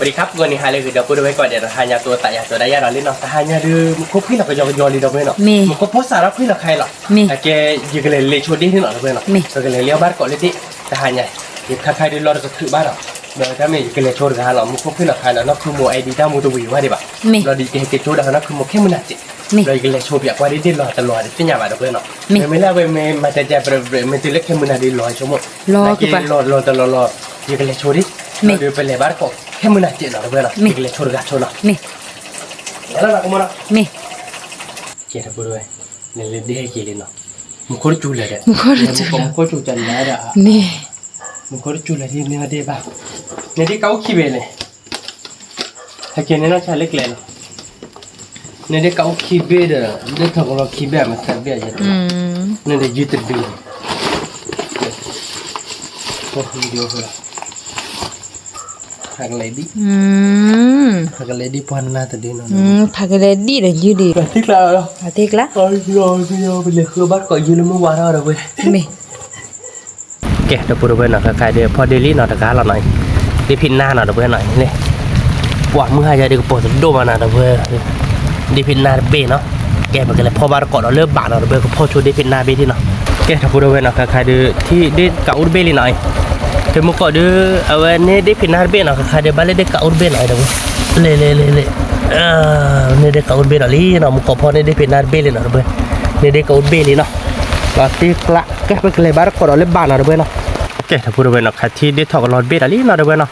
สวัสดีครับ ဂီၤနံၤဟါလၢအဂ့ၤ ဒီပုၢ်ဝဲၢ်ကိးဂၤဒဲးနီၤ, တဟါညါအံၤ သးယၤ ဒီးဒၣ်ယၤဒီးလံနီၤ, တဟါညါဒုး မူခိၣ်ဖှံၣ်နီၤ ကယီကယီလံ ဒီပုၢ်ဝဲၢ်နီၤ, မူခိၣ်ဖီၣ်စးထီၣ်ဖှံၣ်နီၤ ခဲအံၤလီၤ, အကဲ ယကလဲၤလ့ၤဆိဒ့န့ၣ်နီၤ ဒီပုၢ်ဝဲၢ်နီၤ, ပကလဲၤလ့ၤအီၣ်ဘၣ်တကိးလၢဒ့ၣ်, တဟါညါ ယခါခါဒုးလီၤတကထုးဘၣ်ဒီး, ဒီးတၢ်မ့ၢ်ယကလဲၤဆိတဂၤလီၤ, မူခိၣ်ဖှံၣ်နီၤ ခဲအံၤလီၤ နီၢ်ခုမိၢ် ID တၢ်မူတဝံၤဘၣ်ဒံးဘၣ်, ဘျီဒီးယကဟဲက့ၤဆိဒီးနီၢ်ခုမိၢ်ခဲမုၢ်နၤစဲး, ဒီးယကလဲၤဆိပၠးကွၢ်ဒ့ၣ်ဒ့ၣ်လီၤတလီၤဒုးသ့ၣ်ညါဘၣ် ဒီပုၢ်ဝဲၢ်နီၤ, မ့မ့ၢ်လၢအဝဲမ့ၢ်မၤတဲတဲပြဲပြဲ မ့ၢ်တုၤလၢခဲမုၢ်နၤဒုးလီၤဆိကမိၣ်, လၢက့ၤလီၤလီၤတလီၤလီၤ, ယကလဲၤဆိဒ့ၣ်, ဒီးဒုးပလဲၤဘၣ်တကိးခဲမုၢ်နၤစဲးနီၤ ဒီပုၢ်ဝဲၢ်နီၤ, ယကလဲၤဆိတဂၤဆိနီၤ, ကဲဒီပုၢ်ဝဲၢ်, နလဲၤဒ့ၣ်ဟဲက့ၤလံနီၤ, မူခိၣ်တစူၤလဲၣ်ဒီး, မူခိၣ်တစူၤလဲၣ်ဒီး, မူခိၣ်တစူၤလဲၣ်ဒ်မ့ၢ်ဒ့ၣ်ဘၣ်, နဒ့ၣ်ကးအိၣ်ခံဘ့ၣ်န့ၣ် ဟဲက့ၤန့ၣ်နီၢ်ဆါလၢကျဲလီၤ, နဒ့ၣ်ကးအိၣ်ခံဘ့ၣ်ဒီး, ဒ့ၣ်ထီၣ်ကလီၤခံဘ့ၣ် မ့ၢ်သၢဘ့ၣ်ယဲ, နဒ့ၣ်ယုၢ်တဒု, ဖးကလဲၤဒံၣ်, ဖးကလဲၤဒံၣ်ပှၤနၤတဒုနီၤ, ဖးကလဲၤဒံၣ်ဒီးယုၢ်ဒံး, ထံကျါလီၤ, ထံကျါ, ပလဲၤဃုဘၣ်တကိးယုၢ်လၢမုၢ်ဝါထီၣ်ဒီပုၢ်ဝဲၢ်, မ့ၢ် ကဲ ဒီပုၢ်ဝဲၢ်နီၤ ခါခါဒုးဖီၣ်ဒ့ၣ်လံနီၤ တဂၤလီၤနီၤ, ဒ့ၣ်ဖံးနါနီၤ ဒီပုၢ်ဝဲၢ်နီၤ, လၢ ပှၤမုၢ်ဟါယၤဒုးကပိာ်တဒိၣ်မးနီၤ ဒီပုၢ်ဝဲၢ်, ဒ့ၣ်ဖံးနါတဘ့ၣ်နီၤ, ကဲ ပကလဲၤဖီၣ်ဘၣ်တကိးဒီးလၢဘၣ်နီၤ ဒီပုၢ်ဝဲၢ် ကဖီၣ်ဆိဒ့ၣ်ဖံးနါတဘ့ၣ်ဒံးနီၤ, ကဲ ဒီပုၢ်ဝဲၢ်နီၤ ခါခါဒုး ထံၣ်ဒ့ၣ်ကးအိၣ်တဘ့ၣ်လံနီၤ, ဖဲမုၢ်ကီၢ်ဒုး အဝဲန့ၢ်ဒ့ၣ်ဖံးနါတဘ့ၣ်နီၤ ခါခါဒုး ဘၣ်လၢဒ့ၣ်ကးအိၣ်တဘ့ၣ်နီၤ ဒီပုၢ်ဝဲၢ်, လ့လ့လ့လ့ န့ၢ်ဒ့ၣ်ကးအိၣ်တဘ့ၣ်ဒီးလံနီၤ မုၢ်ကီၢ်ဖီၣ်န့ၢ်ဒ့ၣ်ဖံးနါတဘ့ၣ်လံနီၤ ဒီပုၢ်ဝဲၢ်, န့ၢ်ဒ့ၣ်ကးအိၣ်တဘ့ၣ်လံနီၤ, ဒီးသ့ကျါ ကဲ ပကလဲၤဘၣ်တကိးဒီးလၢဘၣ်နီၤ ဒီပုၢ်ဝဲၢ်နီၤ, ကဲ ဒီပုၢ်ဝဲၢ်နီၤ ခါထံၣ်ဒ့ၣ်ထီၣ်ကလီၤတဘ့ၣ်ဒီးလံနီၤ ဒီပုၢ်ဝဲၢ်နီၤ,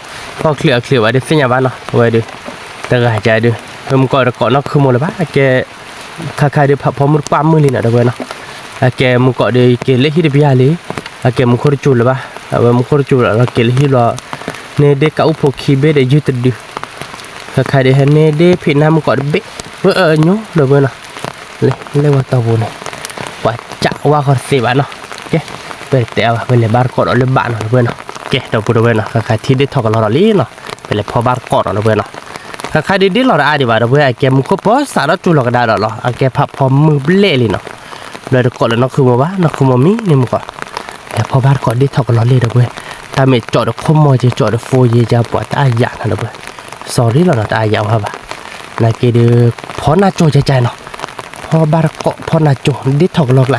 ဖီၣ်ချံးအချံးဝဲဒုးသ့ၣ်ညါဘၣ်နီၤ အဝဲဒုး, တဂၤကဒုး ဖဲမုၢ်ကီၢ်တကိးနီၢ်ခုမိၢ်လၢၤဘၣ် အကဲ ခါခါဒုးဖးဖီမုၢ်တကွၢ်မုၢ်လံနီၤ ဒီပုၢ်ဝဲၢ်နီၤ, အကဲမုၢ်ကီၢ်ဒုးက့ၤလၢဟံၣ်တပျၢ်လံ, အကဲမူခိၣ်တစူၤလၢၤဘၣ်, အဝဲမူခိၣ်တစူၤလၢၤလီၤက့ၤလၢဟံၣ်ဘျီ, န့ၢ်ဒ့ၣ်ကးအိၣ်ဖိခံဘ့ၣ်ဒီးယုၢ်တဒု, ခါခါဒုးဟဲန့ၢ်ဒ့ၣ်ဖံးနါမုၢ်ကီၢ်တဘ့ၣ်, ဝဲညိလၢၤဝဲနီၤ, လၢဝဲတီၢ်ပူၤန့ၣ်, ပှၤကးဝါဃီတသ့ဘၣ်နီၤ, ကဲ, ပတဲအါဘၣ် ပလဲၤဘၣ်တကိးဒီးလၢဘၣ်နီၤ ဒီပုၢ်ဝဲၢ်နီၤ, ကဲ ဒီပုၢ်ဝဲၢ်နီၤ ခါခါထံၣ်ဒ့ၣ်ထီၣ်ကလီၤဒီးလံနီၤ, ပလဲၤဖီၣ်ဘၣ်တကိးဒီး ဒီပုၢ်ဝဲၢ်နီၤ ခါခါဒုးဒ့ၣ်လီၤတအါဒံးဘၣ် ဒီပုၢ်ဝဲၢ် အကဲမူခိၣ်ဖီၣ်စးထီၣ်စူၤလီၤကဒါဒီးလီၤ အကဲဖးဖီမုၢ်ဘျဲၣ်လံနီၤ, ဘျီတကိးလၢနီၢ်ခုမိၢ်ဘၣ် နီၢ်ခုမိၢ်မံန့ၣ်မုၢ်ကီၢ်, လဲၤဖီၣ်ဘၣ်တကိးဒ့ၣ်ထီၣ်ကလီၤလံ ဒီပုၢ်ဝဲၢ်, တၢ်မ့ၢ်ကၠီးဒီးခိၣ်မီၢ်က့ ကၠီးဒီးဖိယ့ ကၠီးပှၤတၢ်အါယၤနီၤ ဒီပုၢ်ဝဲၢ်, စီၤရံလီၤနီၤ တၢ်အါယၤဝဲဘၣ်, နာ်က့ဒုး ဖီၣ်နၢ်ကၠိကၠဲကၠဲနီၤ, ဖီၣ်ဘၣ်တကိး ဖီၣ်နၢ်ကၠိ ဒ့ၣ်ထီၣ်ကလီၤကျ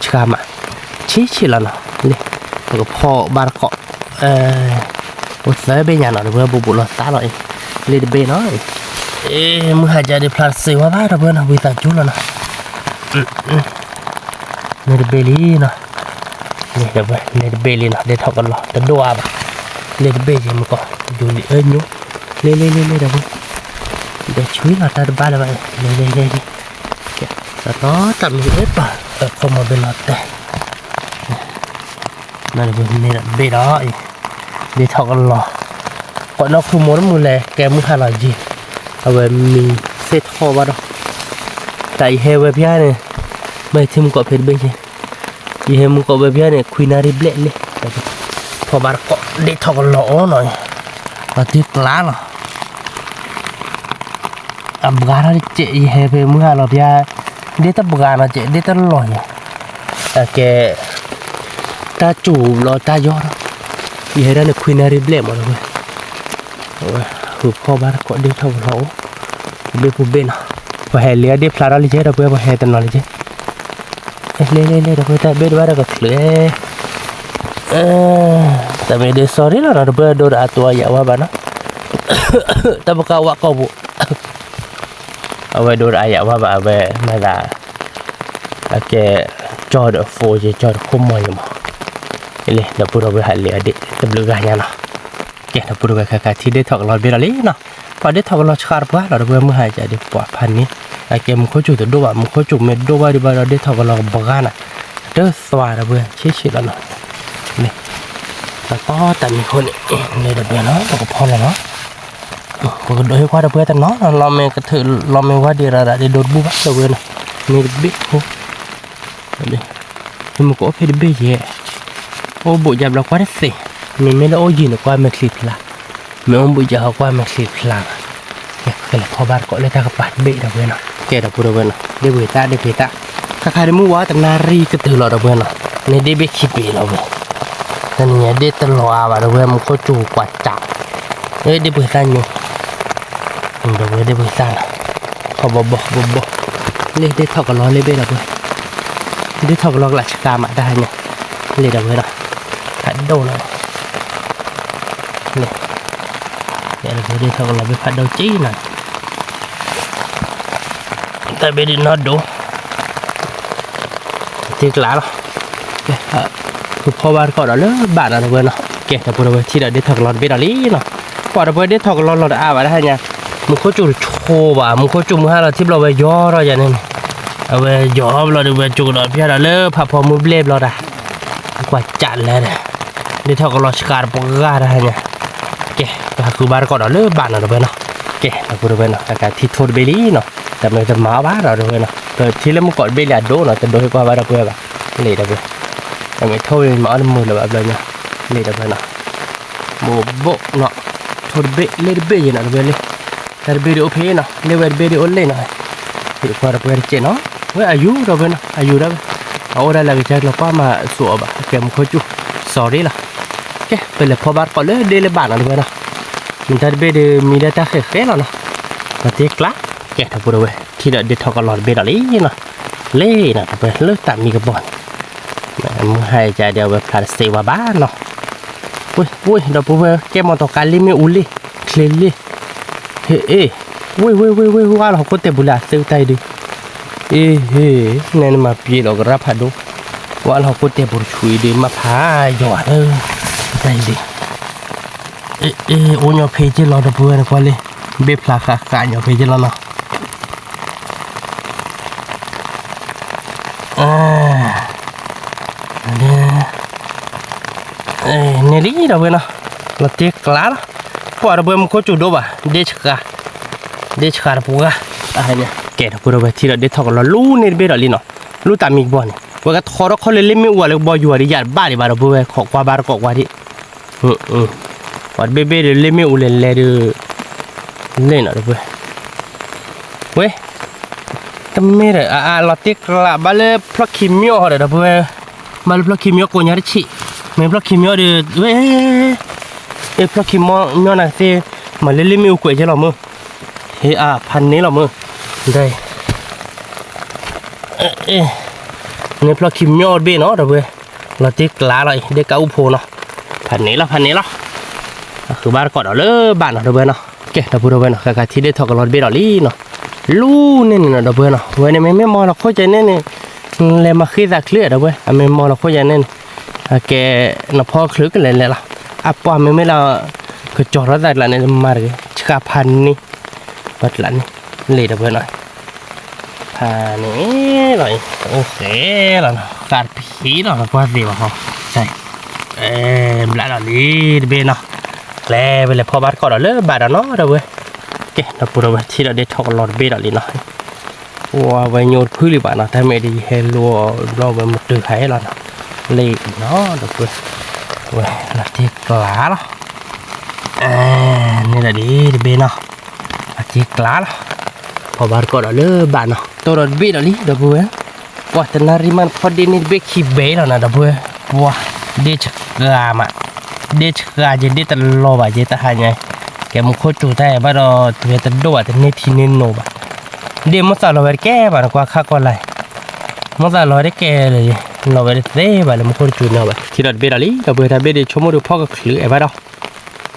းဆှါ ဆှါမး, ဆံးဆံးလီၤနီၤ, လံ, ပကဖီၣ်ဘၣ်တကိး, အိၣ်သၢဘ့ၣ်ညါနီၤ ဒီပုၢ်ဝဲၢ် ဘူးဘူးလီၤသးလီၤအံၤ, လံတဘ့ၣ်နီၤ, မုၢ်ဟါယၤဒုးဖျါတစ့ဝဲဘၣ် ဒီပုၢ်ဝဲၢ်နီၤ ဝံသးစူၤလီၤနီၤ, လံတဘ့ၣ်လံနီၤ, လံတဘ့ၣ်လံနီၤ ဒ့ၣ်ထီၣ်ကလီၤ တဒိၣ်အါဘၣ်, လံတဘ့ၣ်ယံၤမုၢ်ကီၢ်, ယူၤလံအၢညိ, လံလံလံလံ ဒီပုၢ်ဝဲၢ်, ဒီးဆွံလီၤတၢ်တဘၣ်လၢၤဘၣ်, လံလံလံလံ တတီတၢ်မံၤအပၢ်, ခိၣ်မီၢ်ဘ့ၣ်လီၤတဲာ်, မ့ၢ်တဘ့ၣ်ဒီးအံၤ, ဒ့ၣ်ထီၣ်ကလီၤ, ကိးနီၢ်ခုမိၢ်တမုၢ်လဲၤ ကဲမုၢ်ဟါလီၤယံၤ, အဝဲမံသ့ၣ်ထီၣ်ဘၣ်ဒီး, တၢ်ယဟဲဝဲဖျါန့ၣ်, မ့ၢ်ထံမုၢ်ကီၢ်ဖဲတဘ့ၣ်ယံၤ, ယဟဲမုၢ်ကီၢ်ဝဲဖျါန့ၣ် ခွံနၣ်ရံၣ်ဘျဲၣ်လံ, ဖီၣ်ဘၣ်တကိး ဒ့ၣ်ထီၣ်ကလီၤအီၤနီၤ, ပှၤသ့ကျါလီၤ အဘှါထီၣ်တစဲး ယဟဲဖဲမုၢ်ဟါလီၤဖဲ, ဒ့ၣ်တဘှါနီၤစဲး ဒ့ၣ်တလီၤယၤ, အကဲ, တၢ်စူၤဘျီတၢ်ယီၢ်ထီၣ်, ယဟဲဒၣ်န့ၣ်ခွံနၣ်ရံၣ်ဘျဲၣ်မး ဒီပုၢ်ဝဲၢ်, အဝဲ, ဃုဖီၣ်ဘၣ်တကိးဒ့ၣ်ထီၣ်ကလီၤအိၣ်, တဘ့ၣ်ပူၤဘ့ၣ်နီၤ, ပှၤဟဲလံအဒ့ၣ်ဖျါထီၣ်လံကဲ ဒီပုၢ်ဝဲၢ် ပှၤဟဲတနီၤလံကဲ လဲၤလဲၤလဲၤ ဒီပုၢ်ဝဲၢ် တၢ်ဘ့ၣ်တဘၣ်ဒီးကချုး, တၢ်မ့ၢ်ဒ် sorry လီၤနီၤ ဒီပုၢ်ဝဲၢ် ဒိၣ်ဒီးအတိအယၤဝဲဘၣ်နီၤ, တၢ်ပကဝဲကီၢ်ပူၤ, အဝဲဒိၣ်ဒီးအယၤဝဲဘၣ် အဝဲမၤသး, အကဲ, ကၠီဒီးအဖိယဲ ကၠီဒီးခိၣ်မီၢ်ယဲမး, လံ ဒီပုၢ်ဝဲၢ် ဟဲလံအဒ့ၣ်တဘျုးဂၤညါနီၤ, ကဲ ဒီပုၢ်ဝဲၢ် ခါခါထံၣ်ဒ့ၣ်ထီၣ်ကလီၤတဘ့ၣ်ဒီးလံနီၤ, ပှၤဒ့ၣ်ထီၣ်ကလီၤဆှါတပှၢ်လီၤ ဒီပုၢ်ဝဲၢ် မုၢ်ဟါယၤဒုးပှၤဖးန့ၣ်, အကဲမူခိၣ်စူၤတဒိၣ်ဘၣ် မူခိၣ်စူၤမ့ၢ်ဒိၣ်ဘၣ်ဒံးဘၣ်ဒီးဒ့ၣ်ထီၣ်ကလီၤကဘှါနၤ, တသွါ ဒီပုၢ်ဝဲၢ် ဆံးဆံးလီၤနီၤ, လံ, တၢ်ကီတၢ်မံၤခိၣ်န့ၣ်, လံ ဒီပုၢ်ဝဲၢ်နီၤ ပကဖီၣ်လီၤနီၤ, ပကဒိးဟ့ၣ်ကွၢ်ဒီပုၢ်ဝဲၢ်တနီၤနီၤ လီၤမ့ၢ်ကထုး လီၤမ့ၢ်ဝဲဒံးရၤရၤဒ်ဒိတဘူၣ်ဘၣ် ဒီပုၢ်ဝဲၢ်နီၤ, န့ၣ်တဘ့ၣ်ဖိ မ့ၢ်မ့ၢ်ကအိၣ်ဖဲတဘ့ၣ်ယဲ, အိၣ်ဘူးယၤဘျီကွၢ်တသ့, မ့မ့ၢ်လၢအိၣ်ယံၤန့ၣ်ကွၢ်မဲာ်ချံဖျါ, မ့ၢ်အိၣ်ဘူးယၤဟီကွၢ်မဲာ်ချံဖျါဘၣ်, ကဲပကလဲၤဖီၣ်ဘၣ်တကိးလၢတၢ်ကပၤတဘ့ၣ် ဒီပုၢ်ဝဲၢ်နီၤ, ကဲ ဒီပုၢ်ဝဲၢ်နီၤ ဒ့ၣ်ပှ့ၤတၢ် ဒ့ၣ်ပှ့ၤတၢ်, ခါခါဒ်မုၢ်ဝါတနၣ်ရံၣ်ကတုၤလီၤ ဒီပုၢ်ဝဲၢ်နီၤ, န့ၣ်ဒ့ၣ်ဘ့ၣ်ခံဘ့ၣ်လီၤဝဲ, တနံၤညါဒ့ၣ်တလီၤအါဘၣ် ဒီပုၢ်ဝဲၢ် မူခိၣ်စူၤကွၢ်စး, အၢ ဒ့ၣ်ပှ့ၤသၣ်ညိ, ဒီပုၢ်ဝဲၢ် ဒ့ၣ်ပှ့ၤသၣ်နီၤ, ထီဘီဘီဘီဘီ, လ့ၣ်ဒ့ၣ်ထီၣ်ကလီလ့ၣ်ဘ့ၣ် ဒီပုၢ်ဝဲၢ်, ဒ့ၣ်ထီၣ်ကလီကလးဆှးမးတၢ်ဟါညါ, လ့ၣ် ဒီပုၢ်ဝဲၢ်နီၤ, ဖးဒိၣ်နီၤ, လ့ၣ် ဒ့ၣ်ထီၣ်ကလီဘ့ၣ်ဖးဒိၣ်က့နီၤ, တၢ်ဘ့ၣ်ဒုးနီၢ်ဒိၣ် တ့ကျးလီၤ, ကဖီဘၣ်တကိးဒီးလၢဘၣ်နီၤ ဒီပုၢ်ဝဲၢ်နီၤ, ကဲ ဒီပုၢ်ဝဲၢ် ထံၣ်ဒီးဒ့ၣ်ထီၣ်ကလီတဘ့ၣ်ဒီးလံနီၤ, ကွၢ် ဒီပုၢ်ဝဲၢ် ဒ့ၣ်ထီၣ်ကလီလီၤတအါဘၣ်တၢ်ဟါညါ, မူခိၣ်စူၤတဆိဘၣ် မူခိၣ်စူၤမုၢ်ဟါလီၤထံၣ်ဘျီဝဲယီၤထီၣ်ယၤန့ၣ်န့ၣ်, အဝဲယီၤဘျီဒီးဝဲစူၤကဒီးဖျါဒီးလၢဖးဖီမုၢ်ဘျဲၣ်ဘျီတၢ်, ကွၢ်စးလဲၣ်ဒီး, ဒ့ၣ်ထီၣ်ကလီဆှးတပှၢ်တၢ်ဟါညါ, ကဲ ပဟးဃုဘၣ်တကိးဒီးလၢဘၣ်နီၤ ဒီပုၢ်ဝဲၢ်နီၤ, ကဲ ဒီပုၢ်ဝဲၢ်နီၤ ကကးထံၣ်ထိၣ်တဘ့ၣ်လံနီၤ, တမ့ၢ်တမၤအီၣ်ဘၣ်ဒီး ဒီပုၢ်ဝဲၢ်နီၤ, ပထံၣ်လၢမုၢ်ကီးတဘ့ၣ်လံအဒိၣ်နီၤ တဒိးဟ့ၣ်ကွၢ်ဘၣ်ဒီပုၢ်ဝဲၢ်ဘၣ်, လ့ၣ် ဒီပုၢ်ဝဲၢ်, တမ့ၢ်ထိၣ်ဝဲမၤအီၣ်တမုာ်လၢၤဘၣ်ဘျီညါ, လ့ၣ် ဒီပုၢ်ဝဲၢ်နီၤ, ဘိးဘိၣ်နီၤ, ထိၣ်တဘ့ၣ်လ့ၣ်တဘ့ၣ်ယဲနီၤ ဒီပုၢ်ဝဲၢ်လ့ၣ်, တၢ်တဘ့ၣ်ဒုးအိၣ်ဖဲနီၤ လ့ၣ်ဝဲတဘ့ၣ်ဒုးအိၣ်လ့ၣ်နီၤ, ဟ့ၣ်ကွၢ်ဒီပုၢ်ဝဲၢ်တကဲးနီၤ, ဝဲအယူၤ ဒီပုၢ်ဝဲၢ်နီၤ အယူၤဒၣ်ဝဲ, အအိၣ်ဒၣ်လၢကစၢ်ကျီၤပှၢ်မၤစိးအီၤဘၣ် ကဲမူခိၣ်စူၤ, sorry လီၤ, ကဲ ပလဲၤဖီဘၣ်တကိးလၢဒ့ၣ်လၢဘၣ်နီၤ ဒီပုၢ်ဝဲၢ်နီၤ, မ့ၢ်တၢ်တဘ့ၣ်ဒုးမံဒၣ်တၢ်ဃဲးဃဲးလီၤနီၤ, ပှၤတ့ကျး, ကဲ ဒီပုၢ်ဝဲၢ် ထံၣ်ဒီးဒ့ၣ်ထီၣ်ကလီတဘ့ၣ်ဒီးလံနီၤ, လ့ၣ်နီၤ ဒီပုၢ်ဝဲၢ် လၢတၢ်မံကပီၤန့ၣ်, မုၢ်ဟါအံၤကဒီးဝဲဖျါတစဲးဝါဘၣ်နီၤ, ဝ့ၢ် ဝ့ၢ် ဒီပုၢ်ဝဲၢ် ကဲမီၢ်တီၤကါလ့ၣ်မ့ၣ်အူလ့ၣ် ချ့လ့ၣ်, ဟ့ၣ် အ့ၣ် ဝ့ၢ် ဝ့ၢ် ဝ့ၢ် ဝ့ၢ် ဝ့ၢ် အါလီၤဟီၣ်ခိၣ်တဲာ်ပူၤလၢအသုးတၢ်အံၤဒုး, အ့ၣ် ဟ့ၣ် နဲနမၤပျ့ၤလီၤကရၢ်ဖးဒိၣ်, ဝဲလီၤဟီၣ်ခိၣ်တဲာ်ပူၤတဆူအံၤဒုး မ့ၢ်ဖးယွၤဧၢ, တၢ်အံၤဒုး, အ့ၣ် အ့ၣ် အိၣ်ညီဖဲက့လီၤ ဒီပုၢ်ဝဲၢ် နကွၢ်လံ, ဘ့ၣ်ဖျါဃးဃးညီဖဲက့လီၤနီၤ န့ၣ်လံ ဒီပုၢ်ဝဲၢ်နီၤ, လီၤတ့ကျးလီၤ, ကွၢ် ဒီပုၢ်ဝဲၢ် မူခိၣ်စူၤဒိၣ်ဘၣ်, ဒ့ၣ်ဆှး, ဒ့ၣ်ဆှးတပှၢ်, ကဲ ဒီပုၢ်ဝဲၢ် ထံၣ်ဒီးဒ့ၣ်ထီၣ်ကလီလၢန့ၣ်တဘ့ၣ်ဒီးလံနီၤ, လၢတၢ်မံကပီၤန့ၣ် ဝဲကထီထီၣ်ခီလၢလ့ၣ်မ့ၣ်အူလၢကဘီယူၤအီၤဒုးယၤတဘၣ်ဒံးဘၣ် ဒီပုၢ်ဝဲၢ် ခိးကွၢ်ဘၣ်တကိးကွၢ်ဒံး ပှၤတဘ့ၣ်ဘ့ၣ်ဒီးလ့ၣ်မ့ၣ်အူလဲၤလဲၤဒီး, လ့ၣ်နီၤ ဒီပုၢ်ဝဲၢ်, ဝဲ, တမ့ၢ်ဒီး အလီၤတ့ကျးဘၣ်လၢဖျီၣ်ခံမၠီၣ်ဟီဒီး ဒီပုၢ်ဝဲၢ်, ဘၣ်လၢဖျီၣ်ခံမၠီၣ်ကိးညါတဆံး, မ့ၢ်ဖျီၣ်ခံမၠီၣ်ဒီး ဝဲ, အ့ၣ် ဖျီၣ်ခံမၠီၣ်နၤသ့, မၤလၢလ့ၣ်မ့ၣ်အူကွဲးက့လီၤမုၢ်, ဟ့ၣ်အါဖးန့ၣ်လီၤမုၢ်, ဒ် န့ၣ်ဖျီၣ်ခံမၠီၣ်တဘ့ၣ်နီၤ ဒီပုၢ်ဝဲၢ်, လီၤတ့ကျးလီၤအံၤ ဒ့ၣ်ကါအူဖိနီၤ, ဖးန့ၣ်လီၤ ဖးန့ၣ်လီၤ, အဃုဘၣ်တကိးဒီးလၢဘၣ်နီၤ ဒီပုၢ်ဝဲၢ်နီၤ, ကဲ ဒီပုၢ်ဝဲၢ်နီၤ ကကးထံၣ်ဒ့ၣ်ထီၣ်ကလီတဘ့ၣ်ဒီးလံနီၤ, လူန့ၣ်န့ၣ်နီၤ ဒီပုၢ်ဝဲၢ်နီၤ, ဝဲန့ၣ်မ့မ့ၢ်မီၢ်လီၤခိၣ်ကဲန့ၣ်န့ၣ်, လဲၤမၤဃ့သးချုး ဒီပုၢ်ဝဲၢ်, အမ့ၢ်မီၢ်လီၤခိၣ်ကဲန့ၣ်န့ၣ်, အကဲ နဖီချုးကလဲၤလဲၤလီၤ, အပှၤမ့မ့ၢ်လၢ ကကၠီၤထီၣ်သးကျးန့ၣ် မၤတဂ့ၤ ဆှးဖးန့ၣ်, ပကျးန့ၣ်, လ့ၣ် ဒီပုၢ်ဝဲၢ်နီၤ ဖးန့ၣ်လီၤအံၤ အိၣ်ဃဲလီၤနီၤ ဃးတဖံးလီၤ နကွၢ်သ့ဘၣ်ဃီ, ဘျးဒီးလံတဘ့ၣ်နီၤ, ကျဲ ပလဲၤဖီဘၣ်တကိးဒီးလၢဘၣ်ဒီးနီၤ ဒီပုၢ်ဝဲၢ်, ကဲ ဒီပုၢ်ဝဲၢ် ထံၣ်ဒီးဒ့ၣ်ထီၣ်ကလီတဘ့ၣ်ဒီးလံနီၤ, ပှၤဝဲညိတဖုလံဘၣ်နီၤ တၢ်မ့ၢ်ဒ်ယဟဲလိအီၤဘျီဝဲမတုၤခါအံၤလီၤနီၤ, လ့ၣ်နီၤ ဒီပုၢ်ဝဲၢ်, ဝဲလီၤတ့ကျးလီၤ န့ၣ်ဒီးဒ်တဘ့ၣ်နီၤ, အတ့ကျးလီၤ, ဖီဘၣ်တကိးဒီးလၢဘၣ်နီၤ တိၢ်ဒီးတဘ့ၣ်ဒီးလံ ဒီပုၢ်ဝဲၢ်, ပှၤတနၣ်ရံၣ်မးနဖီဒ့ၣ်န့ၣ်တဘ့ၣ်ခံဘဲလီၤနၤ ဒီပုၢ်ဝဲၢ်, ပှၤ, ဒ့ၣ်ဆှးမး, ဒ့ၣ်ဆှးက့ ဒ့ၣ်တလီၤဘၣ်က့ တဟါညါ, ကဲမူခိၣ်စူၤတၢ်အံၤဘၣ်ဒီး တဝဲတဒိၣ်ဘၣ် တန့ၢ်ထံန့ၢ်နိဘၣ်, ဒ့ၣ်မိၣ်သးလီၤဝဲတကဲဘၣ် နကွၢ်ခါကွၢ်လၢ် မိၣ်သးလီၤဝဲတကဲလၢၤ, လီၤဝဲတသ့ဘၣ်လၢမူခိၣ်စူၤန့ၣ်ဘၣ် ထံၣ်ဒီးတဘ့ၣ်ဒီးလံ ဒီပုၢ်ဝဲၢ် တၢ်ဘ့ၣ်ဒုးဆိကမိၣ်ဒုးဖီၣ်ကချုးအဲၣ်ဘၣ်ဒီး, အ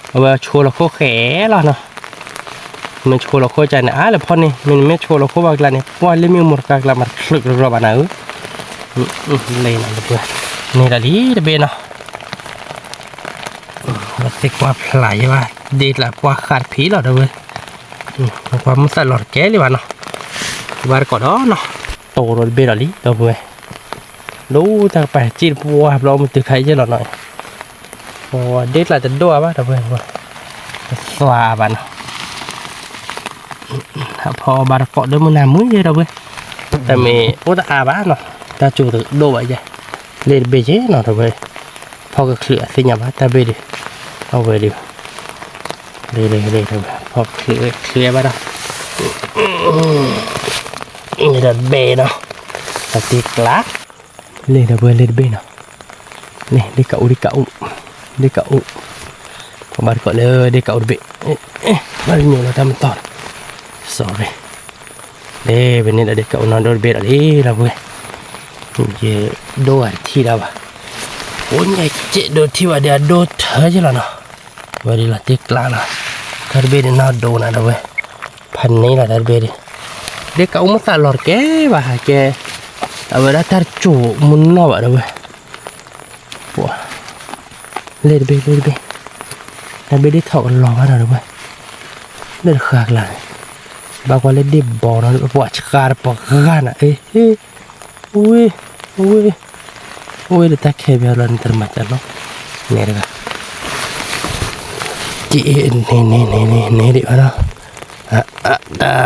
ဝဲဆိလီၤခိၣ်ဃဲလီၤနီၤ, မ့ၢ်ဆိလီၤခိၣ်ကန့ၣ် အါလၢဖီန့ၣ် မ့တမ့ၢ်ဆိလီၤခိၣ်ဘၣ်ကျါန့ၣ် ပှၤလ့ၣ်မ့ၣ်အူမတၤကျါမၤတချုးကရီဘၣ်နၤဧၢ, လ့ၣ်နီၤ ဒီပုၢ်ဝဲၢ်, န့ၣ်ဒီးလံတဘ့ၣ်နီၤ ပသ့ကွၢ်ဖျါယဘၣ် ဒ့ၣ်ကျါပှၢ်ဃးတဖံးလီၤ ဒီပုၢ်ဝဲၢ်, ပှၤမုၢ်သးလီၤတကဲလံဘၣ်နီၤ, ဘၣ်တကိးဒီးနီၤ, တိၢ်ဒီးတဘ့ၣ်ဒီးလံ ဒီပုၢ်ဝဲၢ်, ဒိၣ်တၢ်ကပၤစ့ၣ်တပှၢ်ဘျီမုၢ်တုၤခါယဲၢ်လီၤနီၤ, ပှၤဒ့ၣ်ကျါတဒိၣ်အါဘၣ် ဒီပုၢ်ဝဲၢ်, တသွါဘၣ်နီၤ, ဖီဘၣ်တကိးဒီးမုၢ်နၤမုၢ်ယဲၢ် ဒီပုၢ်ဝဲၢ်, တၢ်မ့ၢ်အိၣ်တအါဘၣ်နီၤ, တၢ်စူၤတဒိၣ်ဘၣ်ယဲၢ်, လ့ၣ်တဘ့ၣ်ယဲၢ်နီၤ ဒီပုၢ်ဝဲၢ်, ဖီကချုးအသ့ၣ်ညါဘၣ် တၢ်ဘ့ၣ်ဒုး, အဝဲဒုး, လ့ၣ်လ့ၣ်လ့ၣ် ဖီကချုးချုးဘၣ်ဒီး, လ့ၣ်တဘ့ၣ်နီၤ, အသ့ကျါ, လ့ၣ် ဒီပုၢ်ဝဲၢ် လ့ၣ်တဘ့ၣ်နီၤ, န့ၣ် ဒ့ၣ်ကးအူ ဒ့ၣ်ကးအူ ဒ့ၣ်ကးအူ ပဘၣ်တကိးလၢဒ့ၣ်ကးအူတဘ့ၣ် ဘၣ်ညိၣ်လီၤတၢ်မတီၢ် sorry လၢပန့ၢ်ဒီးဒ့ၣ်ကးအူနီၢ်ဒိၣ်တဘ့ၣ်ဒီးလံ ဒီပုၢ်ဝဲၢ် ယဒိဂၤတထံၣ်ဒၣ်ဘၣ် အိၣ်ညါကဲးဒိးထံၣ်ဘၣ်ဒီးအဒိထၢက့လီၤနီၤ ဝဲဒ်လီၤတ့ကျးလီၤ တၢ်တဘ့ၣ်ဒ်နီၢ်ဒိၣ်နၤဒီပုၢ်ဝဲၢ် ဖးန့ၢ်လီၤတၢ်တဘ့ၣ်ဒ် ဒ့ၣ်ကးအူမ့ၢ်သးလီၤတကဲဘၣ်ဟးကဲ အဝဲဒၣ်တၢ်တစိၢ်မုၢ်နီၢ်ဘၣ်ဒီပုၢ်ဝဲၢ် ပှၤ လဲၣ်တဘ့ၣ် လဲၣ်တဘ့ၣ် တၢ်ဘ့ၣ်ဒ့ၣ်ထီၣ်ကလီၤဘၣ်နီၤဒီပုၢ်ဝဲၢ် လၢတဃၣ်ကျါန့ၣ် ဘၣ်ကွၢ်လၢဒ့ၣ်ဘီနီၤ ပှၤဆှါတပှၤဂၤနၤ အ့ ဝ့ၢ် ဝ့ၢ် ဝ့ၢ်ဒီးတၢ်ခဲဘၣ်လီၤ နတမၤတၢ်လီၤ နဲတဂၤ က့ န့ၣ် န့ၣ် န့ၣ် န့ၣ် န့ၣ်ဒံးဘၣ်နီၤ တၢ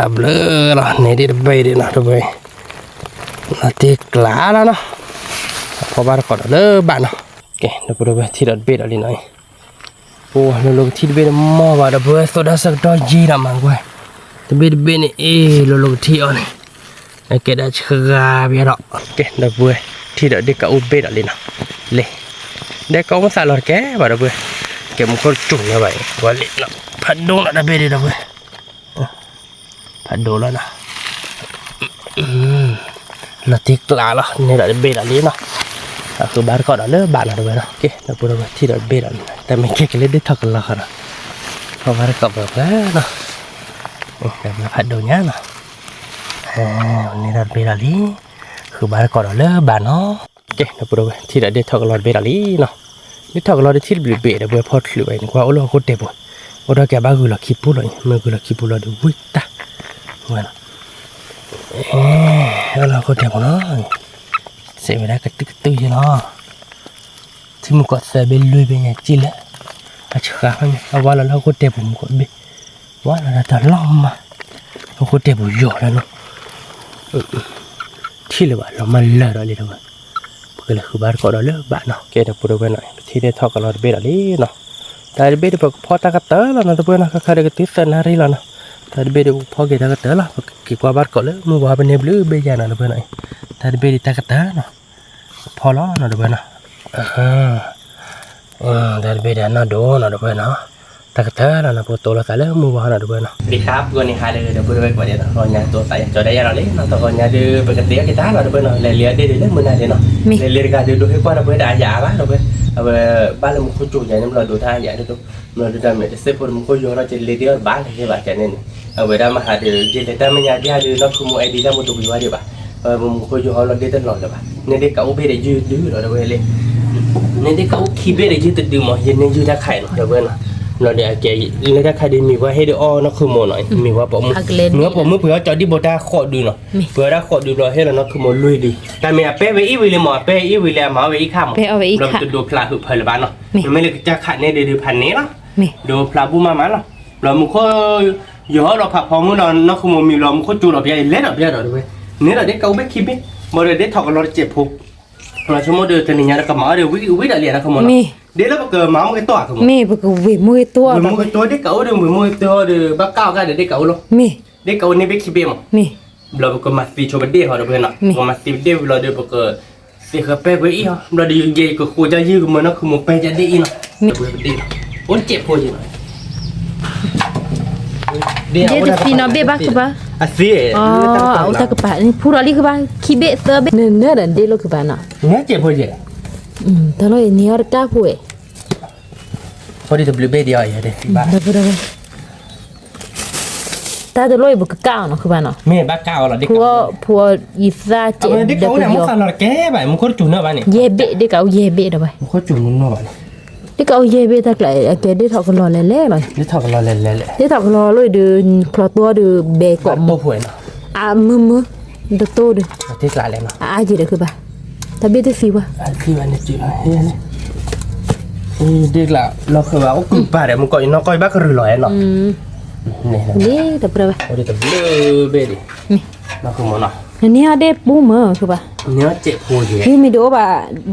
်ဘျုးလီၤ န့ၣ်ဒံးတဘ့ၣ်ဒံးနီၤ တဘ့ၣ် လီၤတ့ကျးလီၤနီၤ ဖီဘၣ်တကိးဒီးလၢဘၣ်နီၤ ကဲ ဒီပုၢ်ဝဲၢ် ထံၣ်ဒီးတဘ့ၣ်ဒီးလံနီၤအံၤ ပှၤ လိၤလိၤကထံၣ်တဘ့ၣ်န့ၣ်မီၢ်ဘၣ်ဒီပုၢ်ဝဲၢ် သိၣ်ဒၣ်ဆၢကတီၢ်ယံာ်ဒီးမၤကွၢ် တဘ့ၣ်တဘ့ၣ်န့ၣ် အ့ လိၤလိၤကထံၣ်အီၤန့ၣ် အကဲဒၣ်ဆှါဘၣ်ဒီး ကဲ ဒီပုၢ်ဝဲၢ် ထံၣ်ဒီးဒ့ၣ်ကးအူတဘ့ၣ်ဒီးလံနီၤ လဲၣ် ဒ့ၣ်ကးအူမ့ၢ်သးလီၤတကဲဘၣ်ဒီပုၢ်ဝဲၢ် ကဲမူခိၣ်တစိၢ်ညါဘၣ်အံၤ ပှၤလံနီၤ ဖးဒိၣ်လီၤတဘ့ၣ်ဒံးဒီပုၢ်ဝဲၢ် ဖးဒိၣ်လီၤနီၤ လီၤတ့ကျးလီၤ န့ၣ်ဒီးတဘ့ၣ်ဒီးလံနီၤ အဃုဘၣ်တကိးဒီးလၢဘၣ်နီၤတဝဲနီၤ ကဲ ဒီပုၢ်ဝဲၢ် ထံၣ်ဒီးတဘ့ၣ်ဒီးလံ တၢ်မ့ၢ်ကဲကလဲၤဒ့ၣ်ထီၣ်ကလီၤဃီနီၤ ဖီဘၣ်တကိးပှၤနီၤ တဝဲဖးဒိၣ်ညါနီၤ န့ၣ်ဒီးတဘ့ၣ်ဒီးလံ ဃုဘၣ်တကိးဒီးလၢဘၣ်နီၤ ကဲ ဒီပုၢ်ဝဲၢ် ထံၣ်ဒီးဒ့ၣ်ထီၣ်ကလီၤတဘ့ၣ်ဒီးလံနီၤ ဒ့ၣ်ထီၣ်ကလီၤဒီးထံၣ်တဘ့ၣ်တဘ့ၣ်ဒီပုၢ်ဝဲၢ် ဖီချုးဝဲန့ၣ် ကွၢ်အိၣ်လၢဟီၣ်ခိၣ်တဲာ်ပူၤ အိၣ်ဒီးကဲဘၣ်ဂုာ်လီၤခံပူၤလီၤအံၤ မ့ၢ်ဂုာ်လီၤခံပူၤလီၤဒီးဝံၣ်တၢ် ဝဲနီၤ အိၣ်လၢဟီၣ်ခိၣ်တဲာ်ပူၤနီၤ စံးဝဲဒၣ်ကတုၤကတုၤယဲလီၤ ထံမုၢ်ကီၢ်သၢဘ့ၣ်လွံၢ်ဘ့ၣ်ညါကံလၢ အဆှါဖဲန့ၣ် အဝဲလီၤလၢဟီၣ်ခိၣ်တဲာ်ပူၤမုၢ်ကီၢ်ဘ့ၣ် ဝဲလီၤတၢ်လီၤမး ဟီၣ်ခိၣ်တဲာ်ပူၤယီၤလၢနီၤ ထံၣ်လၢၤဘၣ်လီၤမၢ်လၢာ်ဒီးလံဒီပုၢ်ဝဲၢ် ပကလဲၤဃုဘၣ်တကိးဒီးလၢဘၣ်နီၤ ကဲ ဒီပုၢ်ဝဲၢ်နီၤ ပထံၣ်ဒ့ၣ်ထီၣ်ကလီၤတဘ့ၣ်ဒီးလံနီၤ တၢ်တဘ့ၣ်ဒီးပကဖီတၢ်ကတၢၢ်လီၤနီၤ ဒီပုၢ်ဝဲၢ်နီၤ ခါခါဒီးကတုၤသၢနၣ်ရံၣ်လီၤနီၤ တၢ်တဘ့ၣ်ဒီးပကဖီက့ၤတၢ်ကတၢၢ်လီၤ ပက့ၤကွၢ်ဘၣ်တကိးလၢမုၢ်ဝါပန့ၢ်ဘျုးဘ့ၣ်ယၤနီၤ ဒီပုၢ်ဝဲၢ်နီၤ တၢ်တဘ့ၣ်ဒံးတၢ်ကတၢၢ်နီၤ ကဖီလီၤနီၤ ဒီပုၢ်ဝဲၢ်နီၤ တၢ်တဘ့ၣ်ဒံးအနီၢ်ဒိၣ်နီၤ ဒီပုၢ်ဝဲၢ်နီၤ တၢ်ကတၢၢ်လီၤနီၤ ပကတိၤလိာ်သးလၢမုၢ်ဝါနီၤ ဒီပုၢ်ဝဲၢ်နီၤ လံာ်ခါပှဲၤန့ၣ်ဟးလၢဒီပုၢ်ဝဲၢ်ကိးဂၤဒဲးနီၤ ဂီၤညါတိၤသးယၤကၠီဒၣ်ယၤလီၤလံနီၤ တဂီၤညါဒုး ပကသ့အီၣ်က့ၤတၢ်လီၤ ဒီပုၢ်ဝဲၢ်နီၤ လဲၤလံအဒ့ၣ်ဒုးလၢမုၢ်နၤဒဲးနီၤ လဲၤလံတဂၤဒုးဒိးဟ့ၣ်ကွၢ်ဒီပုၢ်ဝဲၢ်တၢ်အယၤအါဘၣ် ဒီပုၢ်ဝဲၢ် အဝဲဘၣ်လၢမူခိၣ်ကၠိယၤန့ၣ် ဘျီဒိးတၢ်အယၤဒုးဒိး ဘျီဒုးတၢ်မဲာ်တစဲးဖိဒီး မူခိၣ်ယိၤဟီလီၤ ကလဲၤဒ့အီၣ်တဘၣ်လဲၤဒ့ဘၣ်ကန့ၣ်န့ၣ် အဝဲဒၣ်မဟါဒုး ယလဲၤတၢ်မဲာ်ညါဒ်အါဒုး နီၢ်ခူမိၣ်အဲၣ်ဒိးတၢ်မူတဝံၤဝဲဒံးဘၣ် အဝဲမူခိၣ်ယိၤဟီလီၤဒ့တလီၤလၢၤဘၣ် န့ၣ်ဒ့ၣ်ကးအိၣ်ဘ့ၣ်ဒီးယုၢ်ဒုးလီၤ ဒီပုၢ်ဝဲၢ်လံ န့ၣ်ဒ့ၣ်ကးအိၣ်ခံဘ့ၣ်ဒီးယုၢ်တဒုးမး ယန့ၢ်ယုၢ်တၢ်ခါအံၤနီၤ ဒီပုၢ်ဝဲၢ်နီၤ ဘျီဒုးအကဲ လၢတၢ်ခါဒုးမံၤဝဲဟ့ၣ်ဒုးအီၣ်နီၢ်ခူမိၣ်နီၤ မံၤဝဲပိာ်မုၣ် မံၤဝဲပိာ်မုၣ်ပှ့ၤအီၣ်ကၠီဒံၣ်ဘိတၢ်ဃိးဒုးနီၤ ပှ့ၤဝဲဒၣ်ဃိးဒုးဘျီဟ့ၣ်လီၤနီၢ်ခူမိၣ်လွံၢ်ဒုး တၢ်မ့ၢ်အပဲဝဲအံၣ်ဝံၤလံမး အပဲအံၣ်ဝံၤလံ အမၤဝဲအံၣ်ခါမး ဘျီပတဒိးဖျါဟုးဖၢလၢၤဘၣ်နီၤ မ့မ့ၢ်လၢကစၢ်ခးန့ၣ်ဒုးဒုးဖးန့ၣ်လီၤ ဒိးဖျါဘူၣ်မးမးလီၤ ဘျီမူခိၣ် ယဟီၣ်လီၤဖးဖီမုၢ်ဒီးနီၢ်ခူမိၣ်မံၤလီၤ မူခိၣ်ကၠိလီၤပျါ ယလဲၤဒီးပျါဒီးတဝဲ န့ၣ်ဒီးဒ့ၣ်ကးအိၣ်ဘ့ၣ်ခံဘ့ၣ် ဘၣ်ဒီးဒ့ၣ်ထီၣ်ကလီၤတစဲးဖိ လီၤဆိကမိၣ်ဒီးတနံၤညါဒီးကမၤအီၣ်ဒီး ဝံၤဝံၤဒီးလံနီၢ်ခူမိၣ်နီၤ ဒ့ၣ်လၢပကမၤမ့ၢ်ကတီၢ်အါခူမိၣ် မ့ၢ်ပကဝ့ၤမ့ၢ်ကတီၢ် ဝ့ၤမ့ၢ်ကတီၢ် ဒ့ၣ်ကးအိၣ်ဒီးဝ့ၤမ့ၢ်ကတီၢ်ဒီး ဘၣ်ကးအီၤကဒီးဒ့ၣ်ကးအိၣ်လီၤ ဒ့ၣ်ကးအိၣ်န့ၢ်ဘ့ၣ်ခံဘ့ၣ်မး ဘျီပကမၤသံဆိပဒ့ၣ်ဟီဒီပုၢ်ဝဲၢ်နီၤ ပကမၤသံပဒ့ၣ်ဝံၤလီၤဒီးပက သ့ၣ်ဃၢပဲပှ့ၤအံၣ်ဟီ ဘျီဒီးယဲယကဃိးကၠီယုၢ်ကမၢနီၢ်ခူမိၣ်ပဲကၠီဒ့ၣ်အံၣ်နီၤ ပှ့ၤပဒ့ၣ်နီၤ အိၣ်တစဲးဖိယဲနီၤ ဒ့ၣ်တသံနီၤဘ့ၣ်ဘၣ်ခူဘၣ် အသံ အအိၣ်တၢ်ကပၤ ဖူဒီးလံခူဘၣ် ခံဘ့ၣ်သၢဘ့ၣ် နနၢၤဒီးဒ့ၣ်လိာ်ခူဘၣ်နီၤ နစဲးဖိယဲ တၢ်လီၢ်အံၤန့ၢ်အီၤတကၢ်ဖိဝဲ ဖိဒံးတဘျုးဘ့ၣ်ဒံးအီၤယဲဒၣ် တၢ်တလိၣ်အံၤပကကၣ်အီၤနီၤခူဘၣ်နီၤ မ့ၢ်ဘၣ်ကၣ်အီၤလီၤ ဖူအီၣ်ဖူအီၣ်ယသၣ်ကဲး ဒ့ၣ်ကးအိၣ်န့ၣ် မ့ၢ်သးလီၤတကဲဘၣ် မူခိၣ်တစူၤနီၢ်ဘၣ်န့ၣ် ယဲၢ်ဘ့ၣ် ဒ့ၣ်ကးအိၣ်ယဲၢ်ဘ့ၣ်ဒီးဝဲ မူခိၣ်စူၤနီၢ်ဘၣ်န့ၣ် ဒ့ၣ်ကးအိၣ်ယဲၢ်ဘ့ၣ်တၢ်ကျး အကဲဒ့ၣ်ထီၣ်ကလီၤလဲၤလဲၤလီၤ ဒ့ၣ်ထီၣ်ကလီၤလဲၤလဲၤ ဒ့ၣ်ထီၣ်ကလီၤလီၤဒီး ချီးတီဒီး ဘဲကီးမူ အမုၢ်မုၢ် တတိၢ်ဒီး အါက့ၤဒီးခူဘၣ် တၢ်ဘ့ၣ်တသံဘၣ် ဒ့ၣ်ကျးလီၤဃုာ်ဘၣ်အိၣ်ကုၢ်ပာ်ဒီး မူကီၢ်အံၤနီၢ်ကီၢ်အံၤဘၣ်ကရူၢ်လီၤဟဲနီၤ န့ၣ်တဘျုးဘ့ၣ်ဒံး နန့ၢ်အီၤဒ့ၣ်ပူမၢ်ခူဘၣ် မ့ၢ်တအိၣ်ဘၣ်ဒု